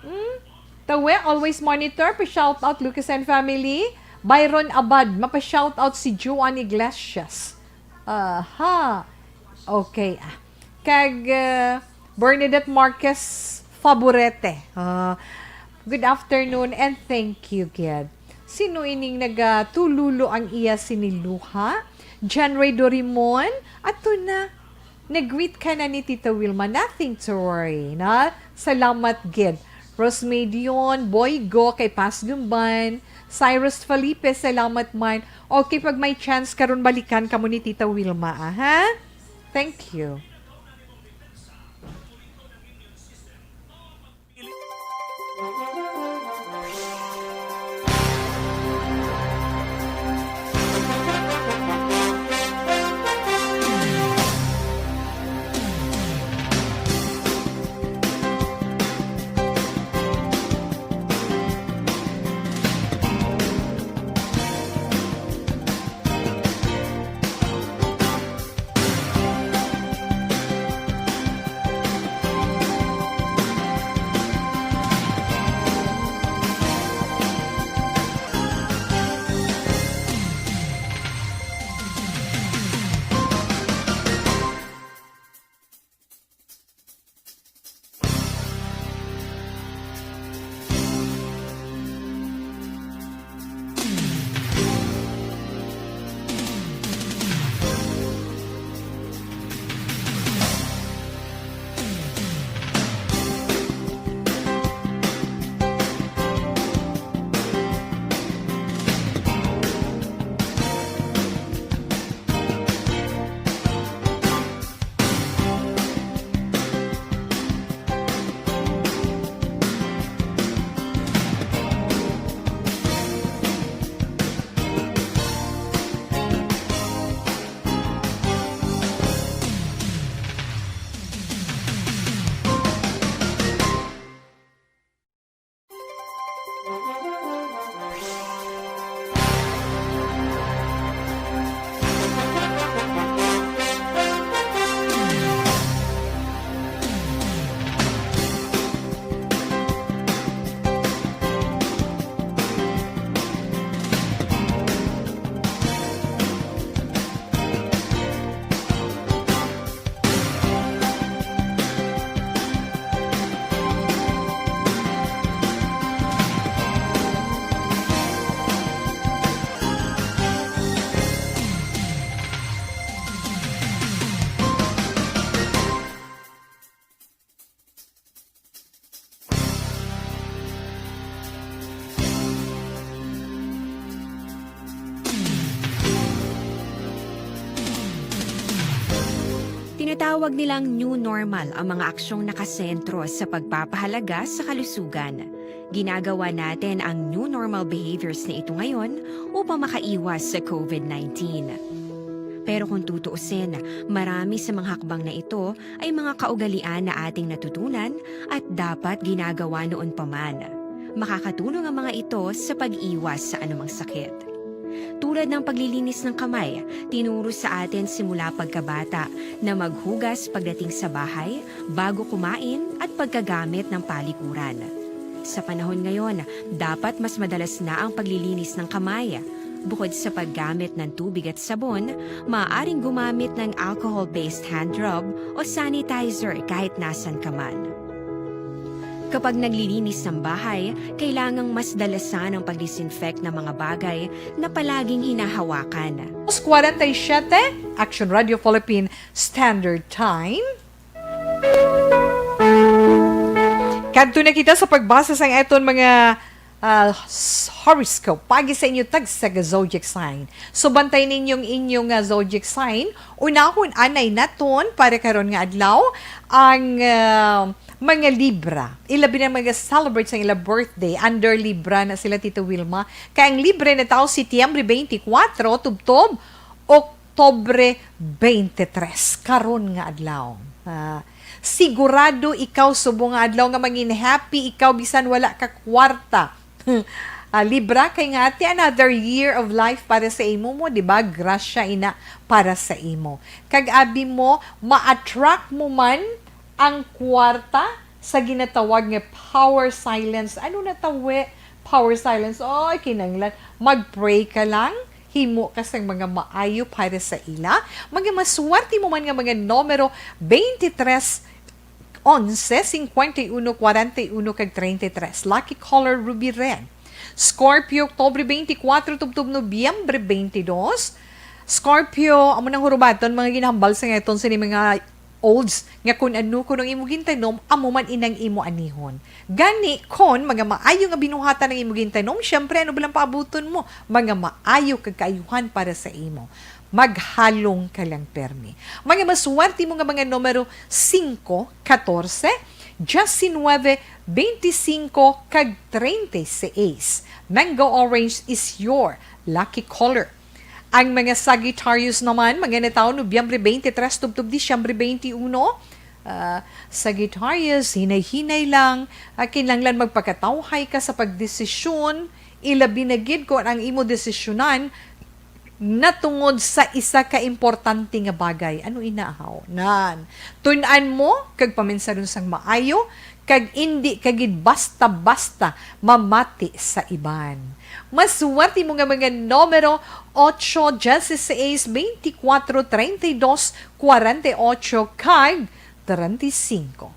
Hmm? Tawe, always monitor. Pa-shout out, Lucas and family. Byron Abad, mapa-shout out si Juan Iglesias. Aha. Okay. Kag, ah, Bernadette Marquez, Paborete. Ah, good afternoon and thank you, gid. Sino ining nagatululo ang iya siniluha? John Ray Dorimon? Ato na. Nag-greet ka na ni Tita Wilma. Nothing to worry, na? Salamat, gid. Rosmay Dion, Boy Go, kay Paz Gumban, Cyrus Felipe, salamat man. Okay, pag may chance karon, balikan kamo ni Tita Wilma, ah, ha? Thank you. Tinatawag nilang new normal ang mga aksyong nakasentro sa pagpapahalaga sa kalusugan. Ginagawa natin ang new normal behaviors na ito ngayon upang makaiwas sa covid nineteen. Pero kung tutuusin, marami sa mga hakbang na ito ay mga kaugalian na ating natutunan at dapat ginagawa noon pa man. Makakatulong ang mga ito sa pag-iwas sa anumang sakit. Tulad ng paglilinis ng kamay, tinuro sa atin simula pagkabata na maghugas pagdating sa bahay, bago kumain, at pagkagamit ng palikuran. Sa panahon ngayon, dapat mas madalas na ang paglilinis ng kamay. Bukod sa paggamit ng tubig at sabon, maaaring gumamit ng alcohol-based hand rub o sanitizer kahit nasan ka man. Kapag naglilinis ng bahay, kailangang mas dalasan ang pag-disinfect ng mga bagay na palaging hinahawakan. Alas kwarenta y siyete, Action Radio Philippine Standard Time. Kadto na kita sa pagbasa sang aton mga, ah, s-, horoscope pagi sa inyo tagsa ka zodiac sign. So, bantay ninyong inyong, ah, zodiac sign. Unahon anay naton para karon nga adlaw ang, ah, mga Libra. Ilabi na mga celebrate sa ila birthday under Libra na sila, Tita Wilma. Kay ang Libra na tawo, Setyembre twenty-four, tubtob, Oktobre twenty-three, karon nga adlaw. Ah, sigurado ikaw subong nga adlaw nga mangin happy ikaw bisan wala ka kwarta. Ah, Libra, kay nga ati another year of life para sa imo mo, di ba? Grasya ina para sa imo. Kag abi mo, ma-attract mo man ang kwarta sa ginatawag nga power silence. Ano na tawi? Power silence. Oy, kinanglan. Mag-pray ka lang. Himo ka sang mga maayo para sa ila. Mga maswerte mo man nga mga numero, twenty-three, onse, cincuenta y uno, cuarenta y uno, kag treinta y tres. Lucky color, ruby red. Scorpio, Oktubre twenty-four tubtob Nobyembre twenty-two. Scorpio, amo nang hurubaton, mga ginahambal sa ngaton sini mga olds, nga kun ano kuno ang imo gintanom, amo man inang imo anihon. Gani, kon mga maayo nga binuhatan ang imo gintanom, syempre, ano ba lang paabuton mo? Mga maayo kag kaayuhan para sa imo. Maghalong ka lang permi. Mga maswerte mo nga mga numero singko, katorse, diecinuebe, beintisinko, kag treinta y seis. Mango orange is your lucky color. Ang mga Sagittarius naman, mga natawo Nobyembre twenty-three tubtob Disyembre twenty-one. Ah, Sagittarius, hinay-hinay lang. Ah, kinahanglan magpakatawhay ka sa pagdesisyon, ilabi na gid kon ang imo desisyonan natungod sa isa ka importante nga bagay. Ano ina, haw? Nan, tun-an mo kag paminsaron sang maayo, kag indi ka gid basta-basta mamati sa iban. Maswerte mo nga mga numero, ocho, dieciséis, veinticuatro, treinta y dos, cuarenta y ocho, kag treinta y cinco.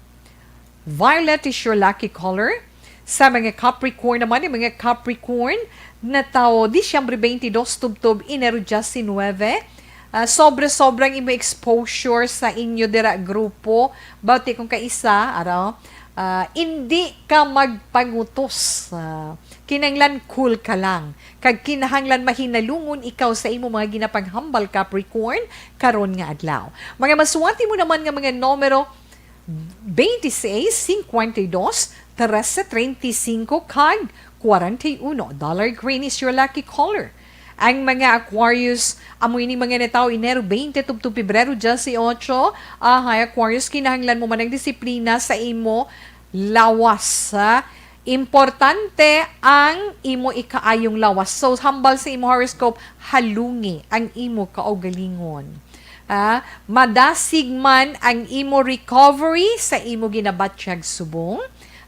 Violet is your lucky color. Sa mga Capricorn naman, ang mga Capricorn, natawo Disyembre twenty-two tubtob Enero diecinuebe. Ah, sobra-sobra ang imo exposure sa inyo dira grupo. Bati kung kaisa, araw, ah, indi ka magpangutos. Ah, kinahanglan cool ka lang. Kag kinahanglan mahinalungon ikaw sa imo mga ginapanghambal, Capricorn, karon nga adlaw. Mga maswerte mo naman nga mga numero, veintiséis, cincuenta y dos, trece, treinta y cinco, kag cuarenta y uno. Dollar green is your lucky color. Ang mga Aquarius, amo ini mga natawo Enero twenty tubtob Pebrero dieciocho. Ahay, Aquarius, kinahanglan mo man ang disiplina sa imo lawas, ha? Importante ang imo ikaayong lawas. So, hambal sa imo horoscope, halungi ang imo kaugalingon. Ah, madasig man ang imo recovery sa imo ginabatyag subong,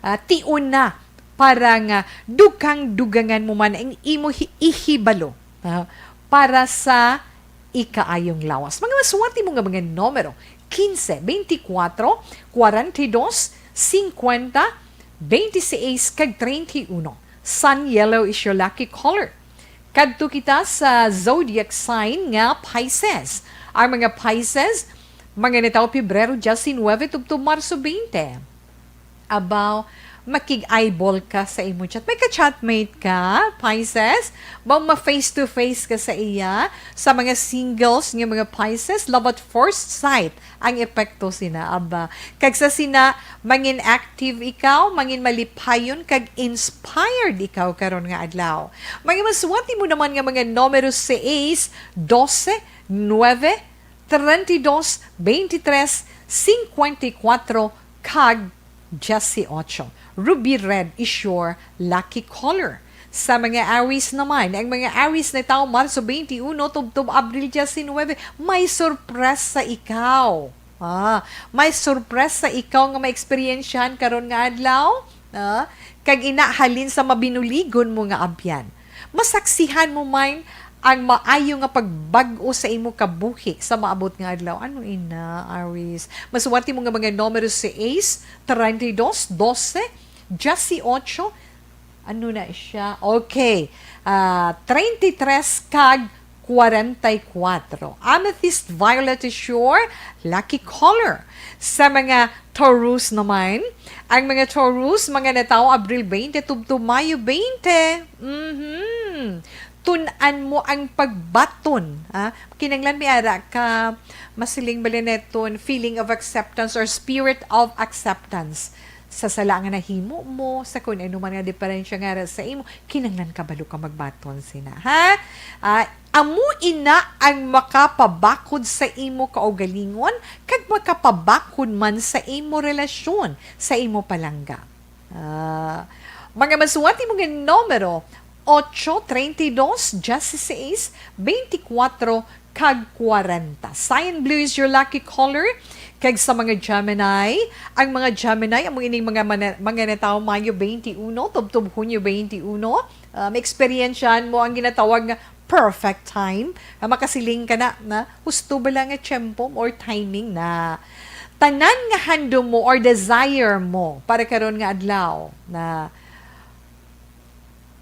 ah, tion na para nga dugang-dugangan mo man ang imo hi-, ihibalo, ah, para sa ikaayong lawas. Mga maswerte mo nga mga numero, quince, veinticuatro, cuarenta y dos, cincuenta, veintiséis, kag treinta y uno. Sun yellow is your lucky color. Kadto kita sa zodiac sign nga Pisces. Ang mga Pisces, mga natawo Pebrero diecinuebe tubtob Marso twenty. Abaw, makig-eyeball ka sa imo chat. May ka-chatmate ka, Pisces? Ba ma-face to face ka sa iya? Sa mga singles nga mga Pisces, love at first sight ang epekto sina. Aba, kag sa sina, mangin active ikaw, mangin malipayon, kag inspired ikaw karon nga adlaw. Mga maswerte mo naman nga mga numero seis, doce, nueve, treinta y dos, veintitrés, cincuenta y cuatro, kag dieciocho. Ruby red is your lucky color. Sa mga Aries naman, ang mga Aries natawo Marso twenty-one tubtob Abril diecinuebe, may sorpresa ikaw. Ah, may sorpresa ikaw nga maeksperiensyahan karon nga adlaw. Ah, kag ina halin sa mabinuligon mo nga abyan. Masaksihan mo man ang maayo nga pagbag-o sa imo kabuhi sa maabot nga adlaw. Ano ina, Aries? Maswerte mo nga mga numero seis, treinta y dos, doce, dieciocho. Ano na siya? Okay. Ah, treinta y tres kag cuarenta y cuatro. Amethyst violet is your lucky color. Sa mga Taurus naman, ang mga Taurus, mga natawo Abril twenty tubtob Mayo twenty. Mhm. Tun-an mo ang pagbaton, ha? Kinahanglan may ara ka, masiling bala naton, feeling of acceptance or spirit of acceptance sa sala nga nahimo mo, sa kun ano man nga diperensya nga ara sa imo, kinahanglan kabalo ka magbaton sina, ha? Ah, amo ina ang makapabakod sa imo kaugalingon kag makapabakod man sa imo relasyon sa imo palangga. Ah, mga maswerte mo nga numero, ocho, treinta y dos, dieciséis, veinticuatro, kag cuarenta. Cyan blue is your lucky color. Kag sa mga Gemini, ang mga Gemini, amo ining mga mana-, mga natawo Mayo twenty-one, tubtob Hunyo twenty-one, ah, maeksperiensyahan mo ang ginatawag nga perfect time. Ah, makasiling ka na, na husto bala nga tiyempo or timing na. Tanan nga handom mo or desire mo para karon nga adlaw na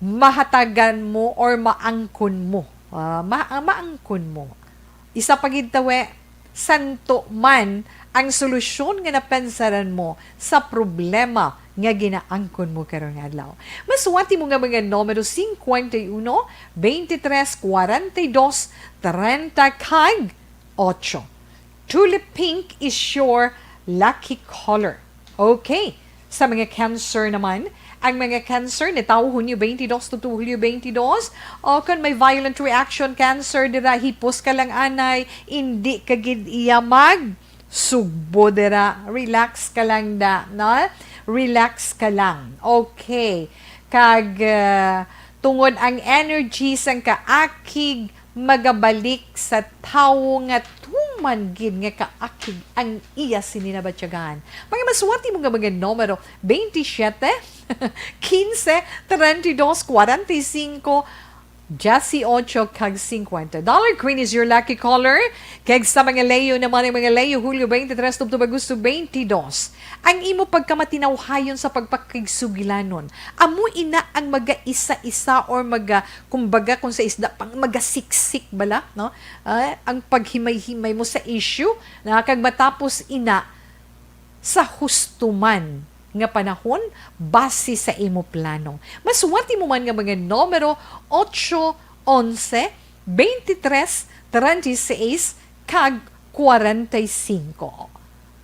mahatagan mo or maangkon mo. Ah, ma-, ah, maangkon mo. Isa pa gid tawi, santo man ang solusyon nga napensaran mo sa problema nga ginaangkon mo karon nga adlaw. Masuwat mo nga mga numero cincuenta y uno, veintitrés, cuarenta y dos, treinta kag ocho. Tulip pink is your lucky color. Okay. Sa mga Cancer naman, ang mga Cancer natawo Hunyo twenty-two tubtob Hulyo twenty-two, o kon may violent reaction Cancer dira, hipos ka lang anay, indi ka gid iya mag sugbo dira. Relax ka lang da, no? Relax ka lang. Okay. Kag, ah, tungod ang energy sang kaakig magabalik sa tawo nga tuman gid nga kaakig ang iya sini nabatyagan. Mga masuwat mo nga mga numero, twenty-siete, quince, treinta y dos, cuarenta y cinco, dieciocho, kag cincuenta. Dollar Queen is your lucky color. Kag sa mga Leo naman, ang mga Leo, Hulyo twenty-tres tubtob Agosto twenty-dos. Ang imo pagkamatinawhayon sa pagpakigsugilanon, amo ina ang magaisa-isa or maga-, kumbaga, kung sa isda pang magasiksik bala, no? Ah, ang paghimay-himay mo sa issue, na kag matapos ina sa husto man nga panahon base sa imo plano. Masuwat mo man nga mga numero, ocho, onse, veintitrés, treinta y seis, kag cuarenta y cinco.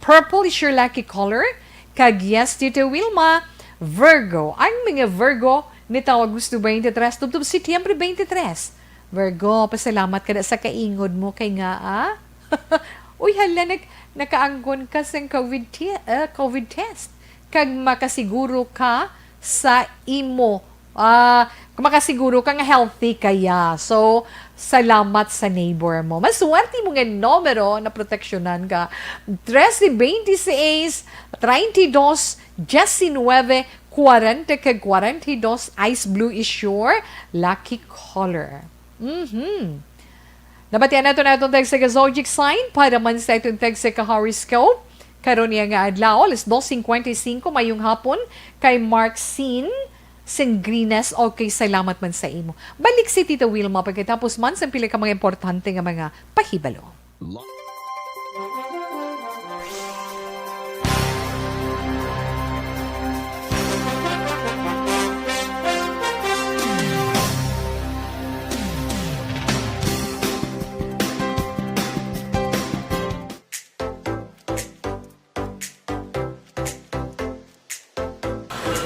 Purple is your lucky color. Kag yes, Tita Wilma, Virgo. Ang mga Virgo natawo Agosto twenty-three tubtob Setyembre twenty-three. Virgo, pasalamat ka na sa kaingod mo kay nga, ah? Uy, hala, nag-, nakaangkon ka sa COVID te-, ah, COVID test. Kag makasiguro ka sa imo, ah, makasiguro ka nga healthy kaya. So, salamat sa neighbor mo. Maswerte mo nga numero na proteksyonan ka. Trese, veintiséis, treinta y dos, diecinueve, cuarenta kag cuarenta y dos. Ice blue is your lucky color. Mhm. Nabatian nato na atong text sa zodiac sign para man sa atong text sa horoscope. Karon niya nga adlaw, alas dos cincuenta y cinco, mayong hapon kay Mark Sin Singrinas. Okay, salamat man sa imo. Balik si Tita Wilma pagkatapos man sa pila ka mga importante nga mga pahibalo.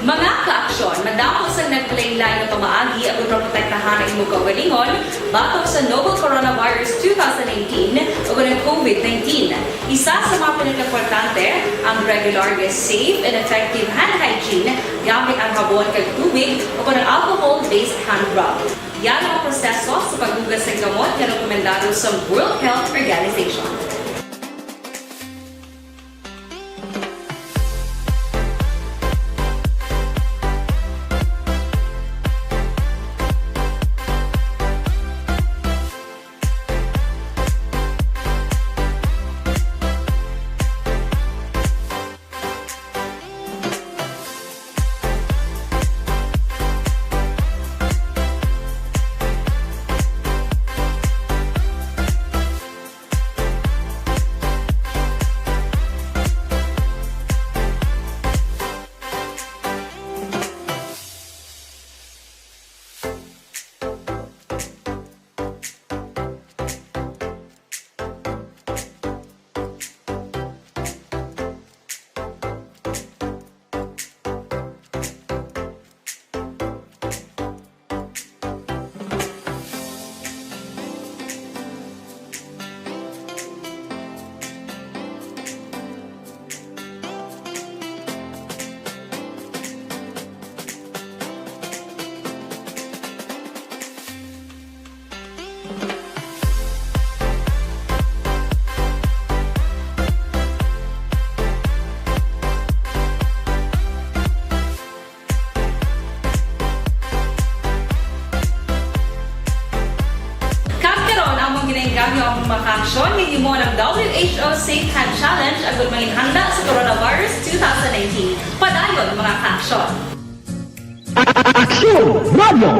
Mga ka-aksyon, madamo sang naglain-lain nga pamaagi aron maprotektahan ang imo kaugalingon batok sa novel coronavirus two thousand nineteen o ang COVID nineteen. Isa sa mga pinakaimportante ang regular nga safe and effective hand hygiene gamit ang habon kag tubig o ang alcohol-based hand rub. Yan ang proseso sa paghugas sa gamot nga rekomendado sa World Health Organization. W H O Safe Hand Challenge agud manginhanda sa coronavirus two thousand nineteen. Padayon, mga kaaksyon. Aksyon Radio!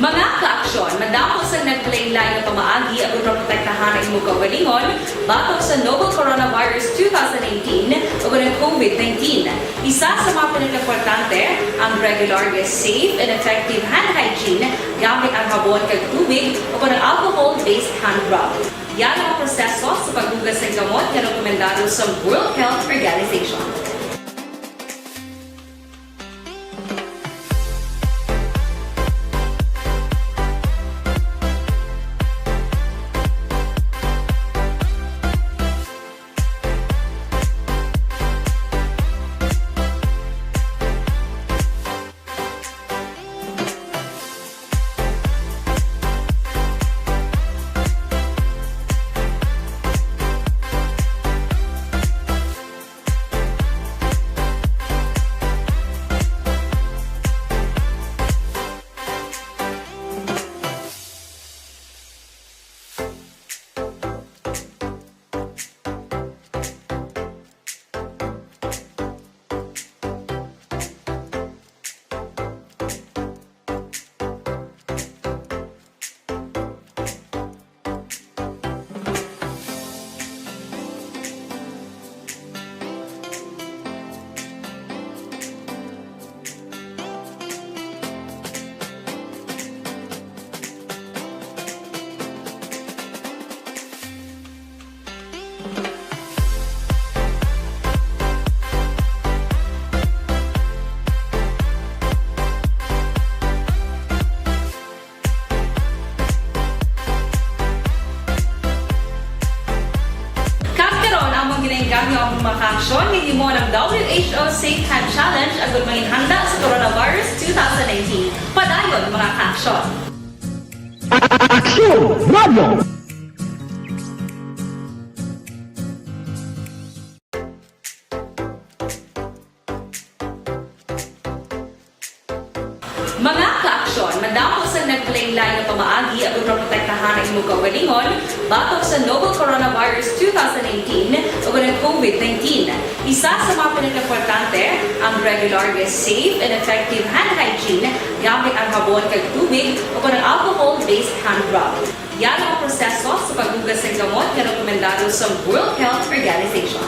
Mga kaaksyon, madamo sang nagkalainlain nga pamaagi agud maprotektahan ang imo kaugalingon batok sa novel coronavirus two thousand nineteen ug ang COVID nineteen. Isa sa mga pinakaimportante ang regular nga safe and effective hand hygiene gamit ang habon kag tubig ug ang alcohol-based hand rub. Yari ang proseso sa paghugas sang gamot nga rekomendado sa World Health Organization. Kag karon, among ginainganyo ang mga kaaksyon nga himo ng W H O Safe Hand Challenge agud manginhanda sa coronavirus two thousand nineteen. Padayon, mga kaaksyon. Aksyon Radio! Mga kaaksyon, madamo sang nagkalainlain nga pamaagi agud maprotektahan ang imo kaugalingon batok sa novel coronavirus two thousand nineteen ug ang COVID nineteen. Isa sa mga pinakaimportante ang regular nga safe and effective hand hygiene gamit ang habon kag tubig ug ang alcohol-based hand rub. Yari ang proseso sa paghugas sang gamot nga rekomendado sa World Health Organization.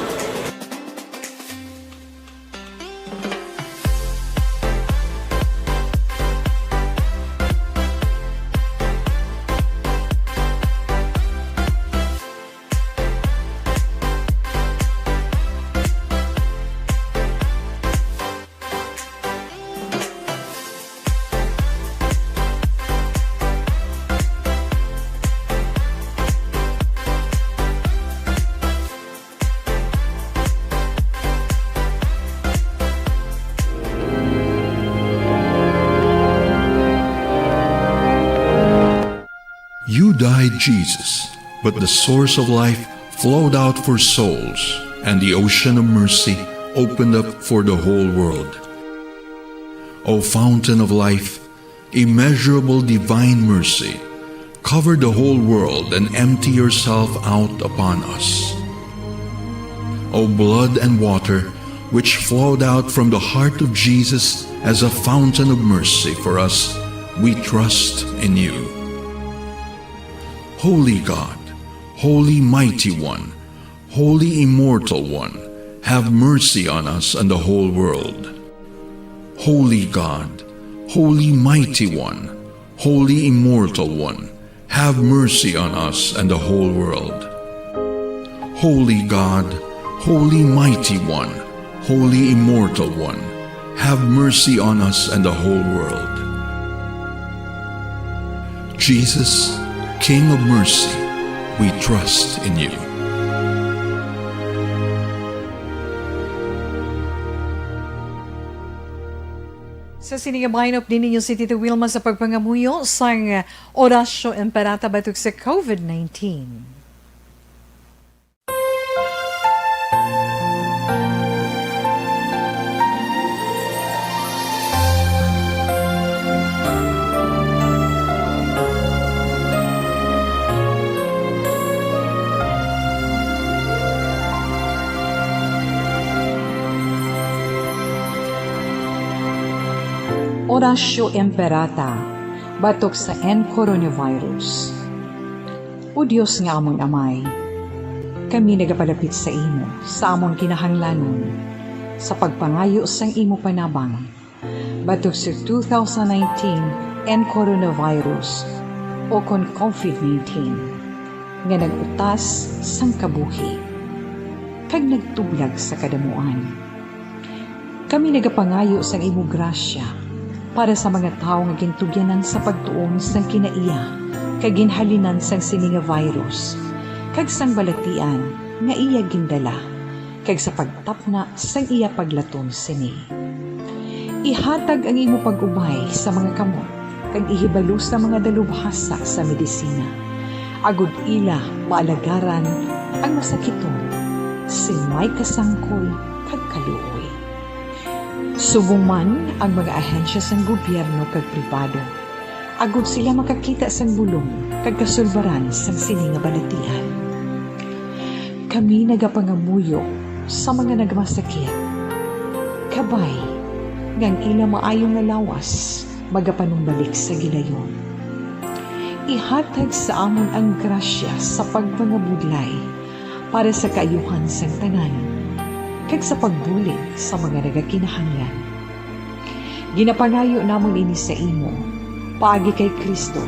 You died, Jesus, but the source of life flowed out for souls, and the ocean of mercy opened up for the whole world. O fountain of life, immeasurable divine mercy, cover the whole world and empty yourself out upon us. O blood and water, which flowed out from the heart of Jesus as a fountain of mercy for us, we trust in you. Holy God, Holy Mighty One, Holy Immortal One, have mercy on us and the whole world. Holy God, Holy Mighty One, Holy Immortal One, have mercy on us and the whole world. Holy God, Holy Mighty One, Holy Immortal One, have mercy on us and the whole world. Jesus, King of mercy, we trust in you. Sa sini nga bahin, update ninyo si Tito Wilma sa pagpangamuyo sang Oratio Imperata batok sa COVID nineteen. Oratio Imperata batok sa N coronavirus. O Dios nga amon Amay, kami nagapalapit sa imo sa amon kinahanglanon sa pagpangayo sang imo panabang batok sa two thousand nineteen N coronavirus o kon COVID nineteen nga nag-utas sang kabuhi kag nagtublag sa kadamuan. Kami nagapangayo sang imo grasya para sa mga tawo nga gintugyanan sa pagtuon sang kinaiya kag ginhalinan sang sini nga virus kag sang balatian nga iya gindala kag sa pagtapna sang iya paglaton sini. Ihatag ang imo pag-ubay sa mga kamot kag ihibalo sa mga dalubhasa sa medisina, agod ila maalagaran ang masakiton sing may kasangkoy kag kaluoy. Subong man ang mga ahensya sang gobyerno kag pribado, agod sila makakita sang bulong kag kasulbaran sang sini nga balatian. Kami nagapangamuyo sa mga nagmasakit, kabay nga ang ila maayo nga lawas magapanumbalik sa gilayon. Ihatag sa amon ang grasya sa pagpangabudlay para sa kaayuhan sang tanan, kag sa pagbulig sa mga nagakinahanglan. Ginapangayo namon ini sa imo, paagi kay Cristo,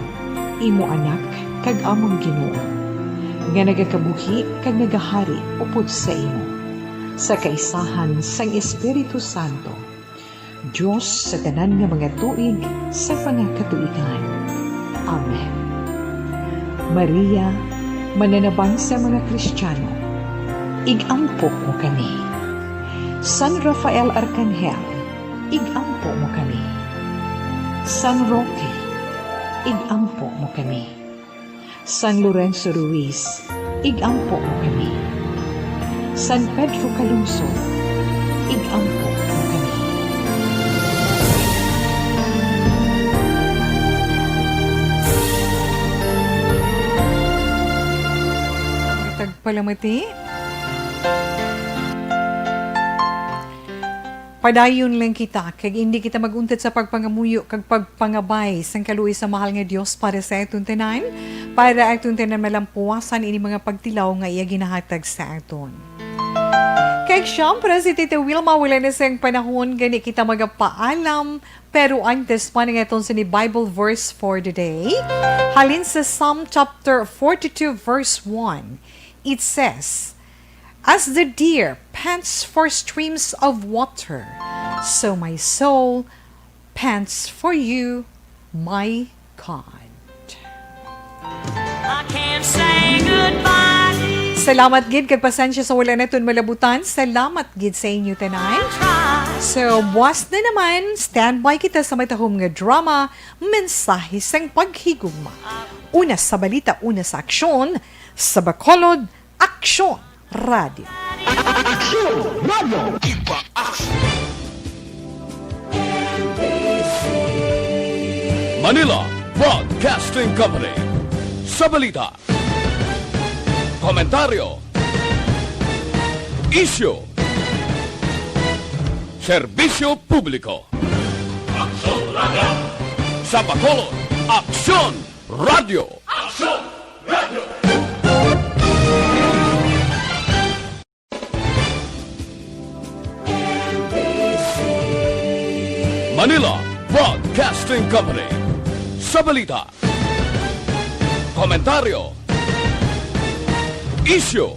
imo Anak kag amon Ginoo, nga nagakabuhi kag nagahari upod sa imo, sa kaisahan sang Espiritu Santo, Dios sa tanan nga mga tuig sa mga katuigan. Amen. Maria, mananabang sa mga Kristiyano, ig-ampo mo kami. San Rafael Arkanghel, ig-ampo mo kami. San Roque, ig-ampo mo kami. San Lorenzo Ruiz, ig-ampo mo kami. San Pedro Calungsod, ig-ampo mo kami. Tagpalamati. Padayon lang kita, kag indi kita mag-untat sa pagpangamuyo kag pagpangabay sang kaluoy sa mahal nga Dios para sa aton tanan, para aton tanan malampuwasan ini mga pagtilaw nga iya ginahatag sa aton. Kag siyempre, si Tita Wilma, wala na siyang panahon, gani kita magapaalam. Pero antes pa nga aton sini Bible verse for the day, halin sa Psalm chapter forty-two, verse one, it says, "As the deer pants for streams of water, so my soul pants for you, my God." I can't say goodbye. Salamat gid kag pasensya sa wala naton malabutan. Salamat gid sa inyo tanan. So, buwas na naman, standby kita sa matahom nga drama, Mensahe sang Paghigugma. Una sa balita, una sa aksyon, sa Bacolod, Aksyon Radio. Aksyon Radio. Iba Aksyon. Manila Broadcasting Company. Sa balita, komentaryo, isyu, serbisyo publiko. Aksyon Radio. Sa Bacolod, Aksyon Radio. Aksyon Radio. Manila Broadcasting Company. Sa balita, komentaryo, isyu,